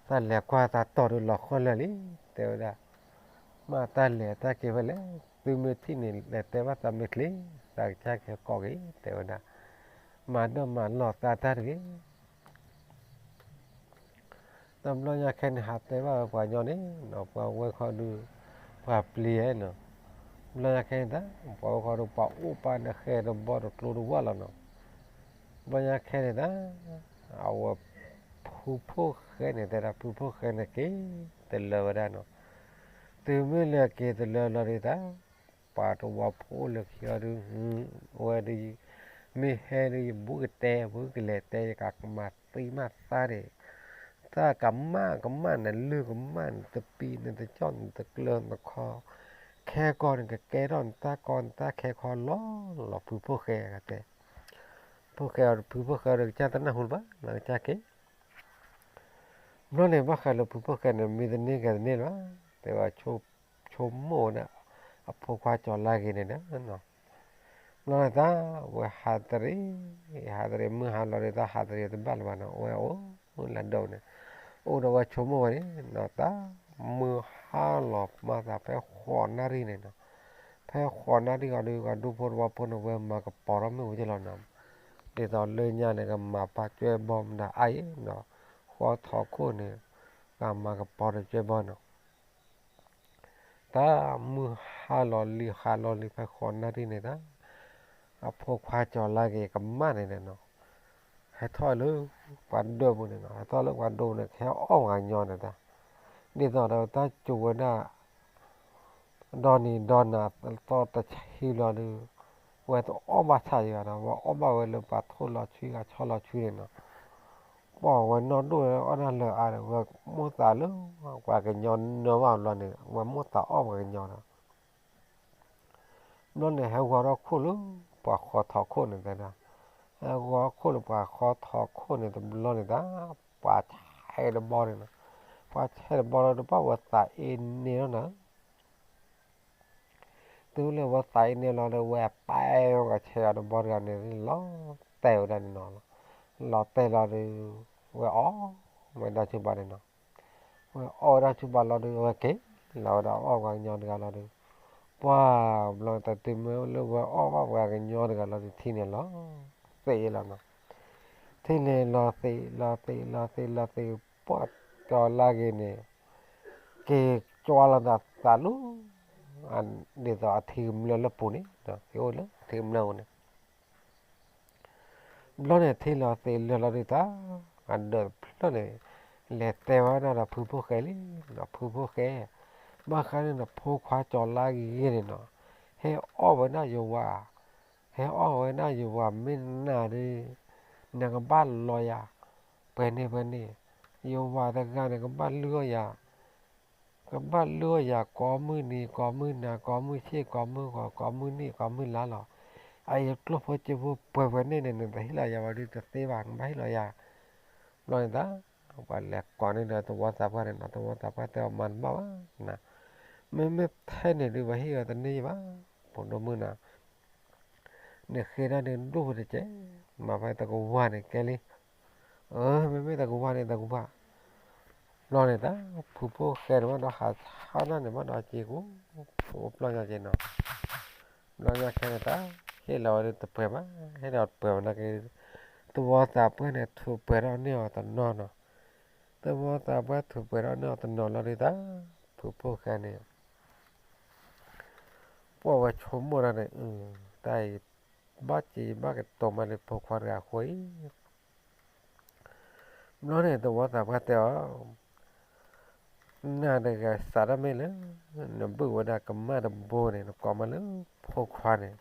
တၢ်လဲၤကွၢ်တၢ်တီၤဒုးလီၤဃီလၢာ်လံ, တဲဝဲဒၣ် မ့ၢ်တၢ်လဲၤတၢ်က့ၤဖဲလဲၣ်, သုမ့ၢ်ထံၣ်န့ၣ် လဲၤတဲဘၣ်သးမ့ၢ်ချ့, သးကစၢ်ကဲကိးက့ၤ တဲဝဲဒၣ်, မၤဒိၣ်မၤလီၤသးတၢ်တဂ့ၤ တဘျီညါခဲန့ၣ် ဟးတဲဘၣ်ဝဲပှၤကညီန့ၣ်နီၤ, ပှၤဝဲခီဒုး ပှၤပျံၤနီၤ, တဘျီညါခဲန့ၣ်တၢ် ပှၤဝဲခီဒုး ပှၤအိၣ်ပာ်ဒီးဃဲတဘီတကျိတဝၢ်လီၤနီၤ, တဘျီညါခဲန့ၣ်တၢ် အဝဲ ဖုဖိၣ်ဃဲန့ၣ်တဲဒၣ် ဖုဖိၣ်ဃဲန့ၣ်က့ၤတလၢဝဲဒၣ်နီၤ, တုၤမ့ၢ်လၢက့ၤတလၢလီၤဒုးတၢ် ပှၤတဝီဖိအိၣ်လၢခံအီၤဒုး ဝဲဒုး မ့ၢ်ဟဲဒုး ယဘူးကတဲ ဘူးကလဲၤတဲ ယကမၤသံမးသးန့ၣ်, တၢ်ကမၣ်ကမၣ်န့ၣ် လုၢ်ကမၣ်န့ၣ် တပံၤန့ၣ် တကၠီၣ်န့ၣ် တကျၢၤနခီ, ခဲကီန့ၣ် ကကဲထီၣ်နတၢ်ကီနတၢ်ခဲခီလီၤလီၤ ဖုဖိၣ်ဃဲတဲ, ဖိၣ်ဃဲအီၤ ဖုဖိၣ်ဃဲအီၤဒီး ကစၢ်တနၢ်ဟူလၢၤဘၣ် နကစၢ်က့ၤ ဘျီန့ၣ် ဘၣ်ဃးလၢဖုဖိၣ်ဃဲန့ၣ် မ့ၢ်တန့ၢ်ဂဲၤတန့ၢ်လၢၤဘၣ်, တဲဝဲ ဆိကမိၣ်ဝဲဒၣ် အဖိခွါကၠီၤလါဂ့ၤန့ၣ်ဒီး ဘျီန့ၣ်တၢ် ဝဲဟးတရံး, ဟးတရံး မုၢ်ဟါလီၤဒီး တၢ်ဟးတရံးတဘၣ်လၢၤဘၣ်နီၤ, ဝဲအိၣ်လၢဒိးန့ၣ်, အိၣ်ဒီးဝဲဆိကမိၣ်ဝဲန့ၣ်နီၤ, တၢ်မုၢ်ဟါလီၤမးသးဖဲဃိးနၣ်ရံၣ်န့ၣ်နီၤ, ဖဲဃိးနၣ်ရံၣ်အီၤဒီး ပှၤဒူဖိတဝီဖိန့ၣ် ဝဲမၤကပီၤထီၣ်မ့ၢ်ဝဲက့ၤလီၤနီၤ, ဒ်သိးလၢညါန့ၣ် ကမၤပာ်ကွဲဘီမတၤအါအံၤနီၤ, ဃီထီၣ်ခိၣ်န့ၣ် ကမၤကပီၤတကွဲဘီနီၤ တၢ်မုၢ်ဟါလီၤလံ ဟါလီၤလံ ဖဲဃိးနၣ်ရံၣ်န့ၣ်တၢ် အဖိခွါကၠီၤလါဂ့ၤကမၣ်န့ၣ်နီၤ, ဟဲထီၣ်လၢပှၤဒိၣ်ပူၤန့ၣ်နီၤ, ဟဲထီၣ်လၢပှၤဒိၣ်ပူၤန့ၣ် ကဟဲအီၣ်ပှၤကညီန့ၣ်တၢ်, ဒ်သိးဒီးတၢ်စူၤဝဲဒၣ် ဒီနံၤဒီနၤသီတဆံလီၤဒီး ဝဲတအီၣ်ဘၣ်ဆၣ်ယၤနီၤ, ဝဲအီၣ်ဘၣ်ဝဲလၢပှၤထိၣ်လီၤဆွံ ဂၤဆီလီၤဆွံန့ၣ်နီၤ, ပှၤဝဲနီၢ်ဒိၣ်ဝဲအီၣ်တၢ်လၢအါဒီး ဝဲမိၢ်သးလၢ ပှၤကညီနၢဘၣ်ဘျီန့ၣ် ဝဲမိၢ်သးအီၣ်ပှၤကညီနီၤ ဘျီန့ၣ် ဟဲဂီၤထီၣ်ခိၣ်လၢ ပှၤဃီထီၣ်ခိၣ်န့ၣ်တဲဒၣ်, ဟဲဂီၤခိၣ်လၢပှၤဃီထီၣ်ခိၣ်န့ၣ်တဘျီန့ၣ်တၢ် ပှၤဆဲးတဘီန့ၣ်နီၤ, ပှၤဆဲးတဘီလီၤဒီး ဘၣ်ဝဲသးအ့န့ၢ်လီၤနီၤ, တုၤလၢဝဲသးအံၤန့ၣ်လီၤဒီး ဝဲအပာ်အီၤကဆဲးအီၤတဘီတဂၤန့ၣ် လီၤတဲာ်ဝဲဒၣ်န့ၣ်နီၤ, လီၤတဲာ်လီၤဒီး ဝဲအီၣ်ဝဲဒၣ်ဆူဘၣ်န့ၣ်နီၤ, ဝဲအီၣ်ဝဲဒၣ်ဆူဘၣ်လီၤဒီး ဝဲက့ၤလီၤဝဲဒၣ်အီၣ်ပှၤကညီတဂၤလီၤဒီး ပှၢ်ဘျီန့ၣ် တတုၤမ့ၢ်လၢဝဲအီၣ်ဘၣ်ပှၤကညီတဂၤလီၤဒီး ထံန့ၣ်လီၤ သ့ၣ်လီၤနီၤ, ထံန့ၣ်လီၤသ့ၣ်လီၤသ့ၣ်လီၤသ့ၣ်လီၤသ့ၣ် ပှၢ်ကၠီၤလါက့ၤန့ၣ် က့ၤကွၢ်လီၤသးသးလူၤ ဒ်သိးအထံကမျၢၢ်လၢပူၤန့ၣ် က့ၤအိၣ်လၢထံကမျၢၢ်ပူၤန့ၣ် ဘျီန့ၣ် ထံလီၤသ့ၣ်လီၤလီၤဒုးတၢ် အဒၢးတဖျၢၣ်န့ၣ် လဲၤတဲဝဲဒၣ်ဒီးဖုဖိၣ်ဃဲလံ, ဖုဖိၣ်ဃဲ, ဘၣ်ဃးန့ၣ်နဖိခွါကၠီၤလါက့ၤန့ၣ်နီၤ, ဟဲအီၣ်ဝဲဒၣ်ယဝၤ, ဟဲအီၣ်ဝဲဒၣ်ယဝၤမ့ၢ်နၤဒီး နကဘၣ်လီၤယၤ, ပှဲၤန့ၣ်ပှဲၤန့ၣ်, ယဝၤတဂၤန့ၣ် ကဘၣ်လုၢ်အီၣ်ယၤ ကဘၣ်လုၢ်အီၣ်ယၤ ကိးမုၢ်နံၤ ကိးမုၢ်နၤ ကိးမုၢ်ဆ့ၣ် ကိးမုၢ်ဂီၤ ကိးမုၢ်နံၣ် ကိးမုၢ်လါလီၤ. အအံၤကျိၣ်ဖိစ့ဖိပှဲၤပှဲၤန့ၣ်န့ၣ် နတဟ့ၣ်လီၤယၤဘၣ်ဒီးတသ့ဘၣ် နဘၣ်ဟ့ၣ်လီၤယၤ. ဘျီန့ၣ်တၢ် ပှၤလဲၤကိးန့ၢ်ဒီးသဝီသးပှၢ်န့ၣ်နီၤ, သဝီသးပှၢ်တဲအီၤ မၤတဘၣ်ဘၣ်နၤ, မ့မ့ၢ်ထဲန့ၣ်ဒုး ပှၤဟ့ၣ်အီၤတန့ၢ်ဘၣ်, ဖိဒိၣ်မုၣ်နၤ နဃ့ဒၣ်ဒုးဒိၣ်တက့ၢ်, မၤဖဲတကဝၢ်န့ၣ်ကဲလံ, အၢ မ့မ့ၢ်တကဝၢ်န့ၣ်တကဝၢ်. ဘျီန့ၣ်တၢ် ဖုဖိၣ်ဃဲန့ၣ်ဘၣ်ဒီးဟးဆါဒၣ်န့ၣ်ဘၣ်ဒီးစ့ကိး အိၣ်ပျီၢ်ညါက့ၤနီၤ. ဘျီညါခဲန့ၣ်တၢ် ဟ့ၣ်လီၤဝဲဒၣ်တပှဲၤဘၣ်, ဟ့ၣ်လီၤတပှဲၤဘၣ်နာ်က့ သဝီသးပှၢ်န့ၣ် ထုးပှဲၤထီၣ်န့ၢ်အီၤတနီၤနီၤ, သဝီသးပှၢ်ထုးပှဲၤထီၣ်န့ၢ်အီၤတနီၤလီၤဒီးတၢ် ဖုဖိၣ်ဃဲန့ၣ် ပှၢ်ဝဲဆိကမိၣ်ဒၣ်န့ၣ် တၢ်အံၤ ဘၣ်စ့ဘၣ်ကတိၤမးလၢဖိခွါတဂၤအဃိအံၤ. ဘျီန့ၣ်သဝီသးပှၢ်တဲအီၤ နၤတဂၤစးထီၣ်မ့ၢ်လၢ နဘုၣ်ဝဲဒၣ်ကမၣ်တဘိန့ၣ် နကိးမးလၢဖိခွါန့ၣ်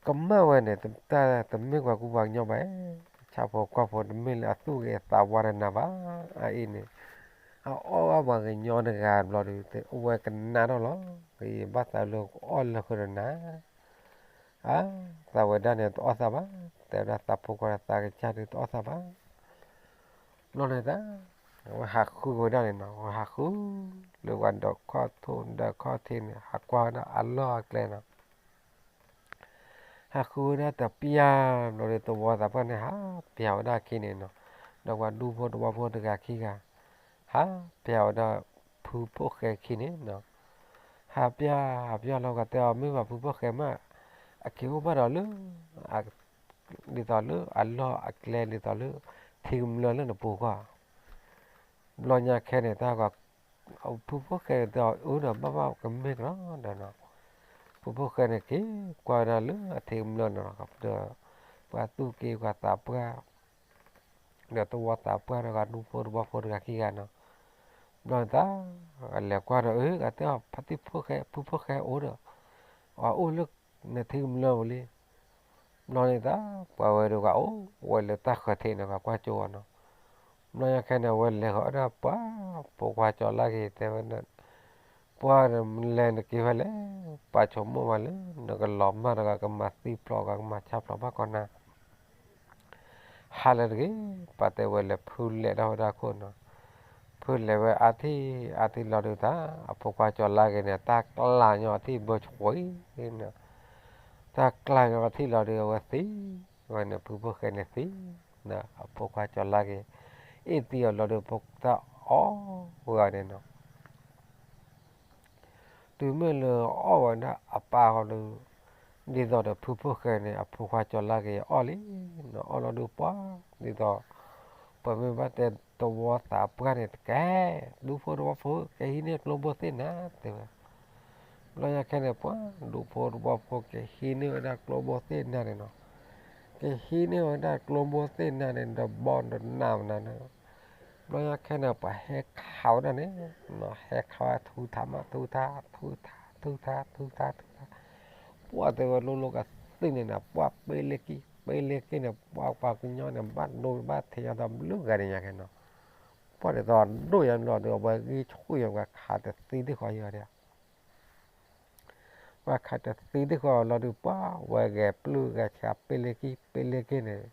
ကမၣ်ဝဲန့ၣ် တမ့ၢ်ပှၤကူပှၤကညီဘၣ်, ဆၣ်ဖိကီၢ်ဖိတမ့ၢ်လၢအသူၣ်ဂ့ၤအသးဝါဒီးနၤဘၣ်. အအံၤန့ၣ် အအီၣ်ဘၣ်ပှၤကညီတဂၤဘျီဒီး အဝဲကနၣ်ထီၣ်လီၤ. ကဘၣ်သးလၢကအီၣ်လၢဃုာ်ဒီးနၤ အါ သးဝဲဒၣ်န့ၣ်တအီၣ်သးဘၣ်, တဲဝဲဒၣ်သးဖိခွါဒီးသးကစၢ်ဒုးတအီၣ်သးဘၣ်. ဘျီန့ၣ်တၢ် အဝဲဟးဃုဝဲဒၣ်န့ၣ်နီၤ, အဝဲဟးဃု လၢပှၤဒီးခီၣ်ထံးဒီးခီၣ်ထံးန့ၣ် ဟးကွၢ်ဝဲဒၣ်အလီၢ်အကျဲနီၤ. ဟးဃုဝဲဒၣ်တပျၢ်ဘျီဒီး သဝီသးပှၢ်န့ၣ် ဟးပျၢ်ဝဲဒၣ်အခံန့ၣ်နီၤ, ဒီးပှၤဒူဖိသဝီဖိတဂၤခံဂၤ ဟးပျၢ်ဝဲဒၣ်ဖုဖိၣ်ဃဲခံန့ၣ်နီၤ. ဟးပျၢ် ဟးပျၢ်လီၤ ကတဲအီၤ မ့ၢ်ဘၣ်ဖုဖိၣ်ဃဲမး အက့ၤအိၣ်ဘၣ်ဒီးလၢ ဒ်သိးလၢအလီၢ်အကျဲ ဒ်သိးလၢထံကမျၢၢ်လၢနပူၤကွၢ်. ဘျီညါခဲန့ၣ် တၢ် ဖုဖိၣ်ဃဲန့ၣ်တဲအီၤ အၢဒီးဘၣ်ဘၣ်ကမ့ၢ်ကလီဒီးနီၤ, ဖုဖိၣ်ဃဲန့ၣ်က့ၤကွၢ်ဝဲဒၣ်လၢအထံကမျၢၢ်နီၤ, ဒီးပှၤသူၣ်က့ပှၤသးပှၢ် ဒီးသဝီသးပှၢ်ဒီးပှၤဒူဖိသဝီဖိတဂၤခံဂၤနီၤ. ဘျီန့ၣ်တၢ် လဲၤကွၢ်ဒီး အၢ ကတဲအီၤ ဖါတံၢ်ဖိၣ်ဃဲ ဖုဖိၣ်ဃဲအိၣ်ဒီး အအိၣ်လၢနထံကမျၢၢ်ပူၤလံ. ဘျီန့ၣ်တၢ် ပှၤဝဲဒီးကအိၣ်ဝဲလၢတၢ်ဃၢၤထံးန့ၣ် ပှၤကွၢ်ကၠိအီၤနီၤ. ဘျီညါခဲန့ၣ် အဝဲလဲၤဃီၤဒီးပှၤ ဖိခွါကၠီၤလါက့ၤတဲဝဲ ပှၤနလဲၤနက့ၤဖဲလဲၣ်, ပှၤဆိကမိၣ်မးလၢ နကလီၤမၢ်တဂၤ ကမၤသံဖျိးဂၤ ကမၤဆါဖျိးဘၣ်ကီးနၤ ဟးလၢတဂ့ၤ, ပှၤတဲဝဲလဲၤဖုလဲၤထီၣ်ဝဲဒၣ်ခိၣ်နီၤ, ဖုလဲၤဝဲအါထံၣ်အါထံၣ်လီၤဒုးတၢ် အဖိခွါကၠီၤလါက့ၤန့ၣ် တၢ်ကျါညီအထံၣ်ဘၢဆှံန့ၣ်, တၢ်ကျါညီအထံၣ်လီၤဒုး အဝဲသံဝဲန့ၣ် ဖုဖိၣ်ဃဲန့ၣ်သံ, အဖိခွါကၠီၤလါက့ၤ အ့ၣ်သံအီၤလီၤဒုး ဖိတၢ်အီၣ်ဝဲန့ၣ်နီၤ. တုၤမ့ၢ်လၢအီၣ်ဝဲဒၣ်အပၢ်ဃီဒုး, ဒ်သိးဒီးဖုဖိၣ်ဃဲန့ၣ် အဖိခွါကၠီၤလါက့ၤအီၣ်လံ, အီၣ်လီၤဒုးပှၢ်, ဒ်သိး ပှၤမ့ၢ်ဘၣ်တဲသဝီသးပှၢ်န့ၣ်တကဲ, ဒူဖိသဝီဖိ ကဟံးန့ၢ်ကျိဘိသ့ၣ်နၤတဲဝဲ. ဘျီညါခဲန့ၣ် ပှၤဒူဖိသဝီဖိ ကဟံးန့ၢ်ဝဲဒၣ်ကျိဘိသ့ၣ်နၤန့ၣ်နီၤ, ကဟံးန့ၢ်ဝဲဒၣ်ကျိဘိသ့ၣ်နၤန့ၣ် ဒီးဘီဒီးနးမနုၤန့ၣ် ဘျီညါခဲန့ၣ် ပှၤဟဲခးဝဲဒၣ်န့ၣ်, ဟဲခးဝဲထူထါမး ထူထါ ထူထါ ထူထါ ထူထါ, ပှၤတဲဝဲလိၤလိၤကသ့န့ၣ်နီၤ ပှၤပ့လ့က့ၤ ပ့လ့က့ၤန့ၣ် ပှၤပှၤကညီန့ၣ် ဘၣ်ဒိဘၣ်ထံးအသးဘျုးဂၤန့ၣ်ညါခဲနီၤ, ပှၤဒ်သိးဒိၣ်ယၤလီၤဒီး အဝဲဂံၢ်ဆူၣ်ယၤ ပှၤခးတသံဒ့ၣ်ဃီယၤဒၣ် ပှၤခးတသံဒ့ၣ်ဃီလီၤဒုး ပှၤဝဲဂဲၤပျုၢ်ဂဲၤဆှး ပ့လ့က့ၤ ပ့လ့က့ၤန့ၣ်,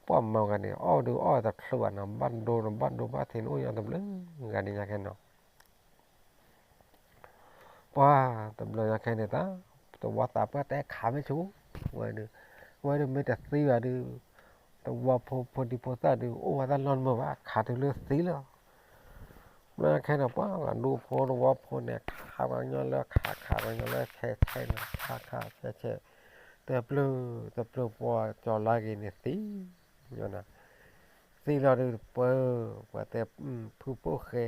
ပှၤမၤဂၤန့ၣ် အီၣ်ဒုးအီၣ်တချုးဘၣ်နီၤ ဘၣ်ဒိန့ၣ် ဘၣ်ဒိဘၣ်ထံးန့ၣ် အိၣ်ယၤတဘျုးဂၤန့ၣ်ညါခဲနီၤ. ပှၤတဘျီညါခဲန့ၣ်တၢ် သဝီသးပှၢ်တဲခးမ့ၢ်ဆူၣ်ဝဲဒုး, ဝဲဒုးမ့ၢ်တသံဘၣ်ဒုး သဝီဖိဖိဒံဖိသၣ်ဒုး အိၣ်ဝဲတၢ်လီၢ်တမုာ်ဘၣ် ခးတုၤလၢသံလီၤ. ဘျီညါခဲန့ၣ် ပှၤဒူဖိသဝီဖိန့ၣ် ခးပှၤကညီလၢခး ခးပှၤကညီလၢဆဲးဆဲးန့ၣ် ခးခးဆဲးဆဲး တပျုၢ်တပျုၢ် ပှၤကၠီၤလါက့ၤန့ၣ်သံ သံလီၤဒုးပှၤ, ပှၤတဲ ဖုဖိၣ်ဃဲ,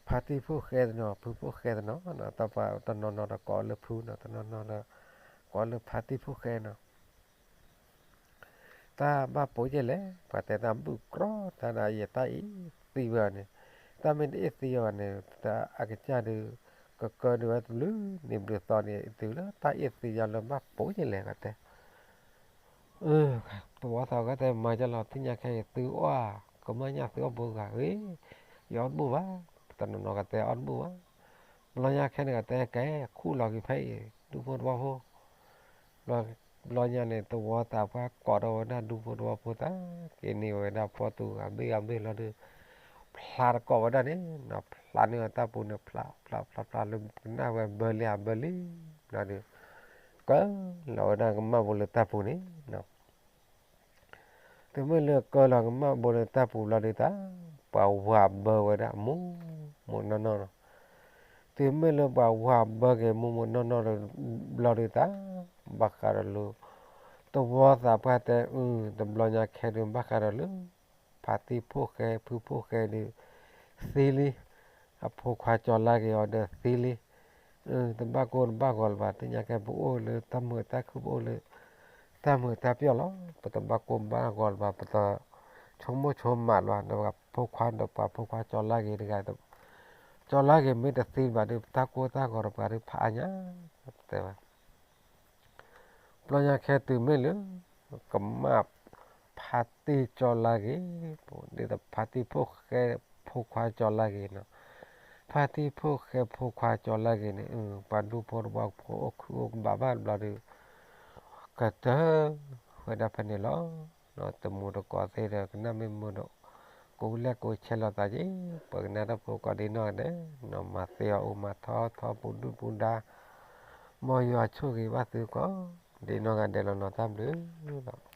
ဖါတံၢ်ဖိၣ်ဃဲတနီၤ ဖုဖိၣ်ဃဲတနီၤ, တၢ်ပှၤတနီၤနီၤဒီးကိးလၢဖုနီၤ တနီၤနီၤဒီး ကိးလၢဖါတံၢ်ဖိၣ်ဃဲနီၤ, တၢ်ဘၣ်ပိာ်ယဲၢ်လဲၣ် ပှၤတဲတၢ်ဘုၣ်ကြီ တၢ်ဒၣ်ယဲၢ်တၢ်အ့ၣ်သံဝဲန့ၣ်, တၢ်မ့ၢ်တအ့ၣ်သံအီၤဘၣ်န့ၣ် တၢ်အကစၢ်ဒုး ကကၢဒုးဝဲတဘျုးနံၤဘျုးသီန့ၣ် တုၤလၢတၢ်အ့ၣ်သံယါလၢဘၣ်ပိာ်ယဲၢ်လဲၣ် ပှၤတဲ သဝီသးကတဲမၤကလီၤ သ့ၣ်ညါခဲအံၤ သုအီၣ်ဧါ, ကမၣ်ညၣ်သုအီၣ်ဘိဂၤဧ့, ယအီၣ်တဘူၣ်ဘၣ်, တနီၤနီၤကတဲအီၣ်တဘူၣ်ဘၣ်, ဘျီညါခဲန့ၣ်ကတဲကဲ ခူၣ်လီၤက့ၤဖဲအံၤ ဒူဖိသဝီဖိ, ဘျီညါန့ၣ် သဝီသးပှၢ်ကိးထီၣ်ဝဲဒၣ်ဒူဖိသဝီဖိသး, က့ၤန့ၢ်ဝဲဒၣ်ပီတူဂၤဘ့ၣ်ဂၤဘ့ၣ်လီၤဒုး, ဖျါတကိးဝဲဒၣ်န့ၣ်နီၤ ဖျါန့ၢ်ဝဲတၢ်ပူၤန့ၣ် ဖျါဖျါဖျါဖျါလၢကနၣ်ဝဲဘၢလံဧါဘၢလံ, ဘျီဒုး ကၢလီၤဝဲဒၣ်ကမၣ်ဘိလၢတၢ်ပူၤန့ၣ်နီၤ တုၤမ့ၢ်လၢကၢလီၤကမၣ်ဘိလၢတၢ်ပူၤဘျီဒုးတၢ်, ပှၤဝၤဘၢဝဲဒၣ်မူးမူးနီၢ်နီၢ်နီၤ, တုၤမ့ၢ်လၢပှၤဝၤဘၢက့ၤမူးမူးနီၢ်နီၢ်ဘျီဒုးတၢ်, ဘၣ်ဃးဒီးလၢ သဝီသးပှၢ်တဲအု တဘျီညါခဲဒုးဘၣ်ဃးဒီးလၢ ဖါတံၢ်ဖိၣ်ဃဲ ဖုဖိၣ်ဃဲဒုး သံလံ, အဖိခွါကၠီၤလါက့ၤအီၤဒီးသံလံ, တဘၣ်ကိၢ်တဘၣ်ဂီၤလၢၤဘၣ် သ့ၣ်ညါကဲ ပအိၣ်လၢတၢ်မုာ်တၢ်ခုၣ် ပအိၣ်လၢ တၢ်မုာ်တၢ်ပျီၢ်လီၤ. ပတဘၣ်ကိၢ်ဘၣ်ဂီၤလၢၤဘၣ် ပတဆိကမိၣ်ဆိကမးလၢၤဘၣ် ဒီးပှၤဖိခွါဒီးပှၤဖိခွါကၠီၤလါက့ၤတဂၤ, ကၠီၤလါက့ၤမ့ၢ်တသံဘၣ်ဒီး ပတၢ်ကိၢ်တၢ်ဂီၤဒီးပှၤဒုးဖးအါညါ, တဲဝဲ ဘျီညါခဲတုၤမ့ၢ်လၢ ကမၣ်ဖါတံၢ်ကၠီၤလါက့ၤ, ဒ်သိးဖါတံၢ်ဖိၣ်ဃဲဖိခွါကၠီၤလါက့ၤနီၤ, ဖါတံၢ်ဖိၣ်ဃဲဖိခွါကၠီၤလါက့ၤန့ၣ် ပှၤဒူဖိတဝီဖိအိၣ်ခုအိၣ်ကဘၣ်ဘၣ်ဘျီဒုး ကတၢၢ်ဝဲဒၣ်ဖဲန့ၣ်လီၤ. တမူတကိးသ့ဒီးကနၣ်မ့ၢ်မုာ်ဒီး ကိးလဲၣ်ကိးဆဲးလိာ်သးက့ၤ, ပှၤကနၣ်တၢ်ဖိကိးဒ်နီၢ်ဂၤဒဲး, မၤသ့အီၤအိၣ်မၤထီထီပူၤဒုၣ်ပူၤဒါ, မ်ယွၤဆိၣ်ဂ့ၤဘၣ်သုကိးဒ်နီၢ်ဂၤဒဲးလီၤနီၤ တၢ်ဘျုးလီၤ.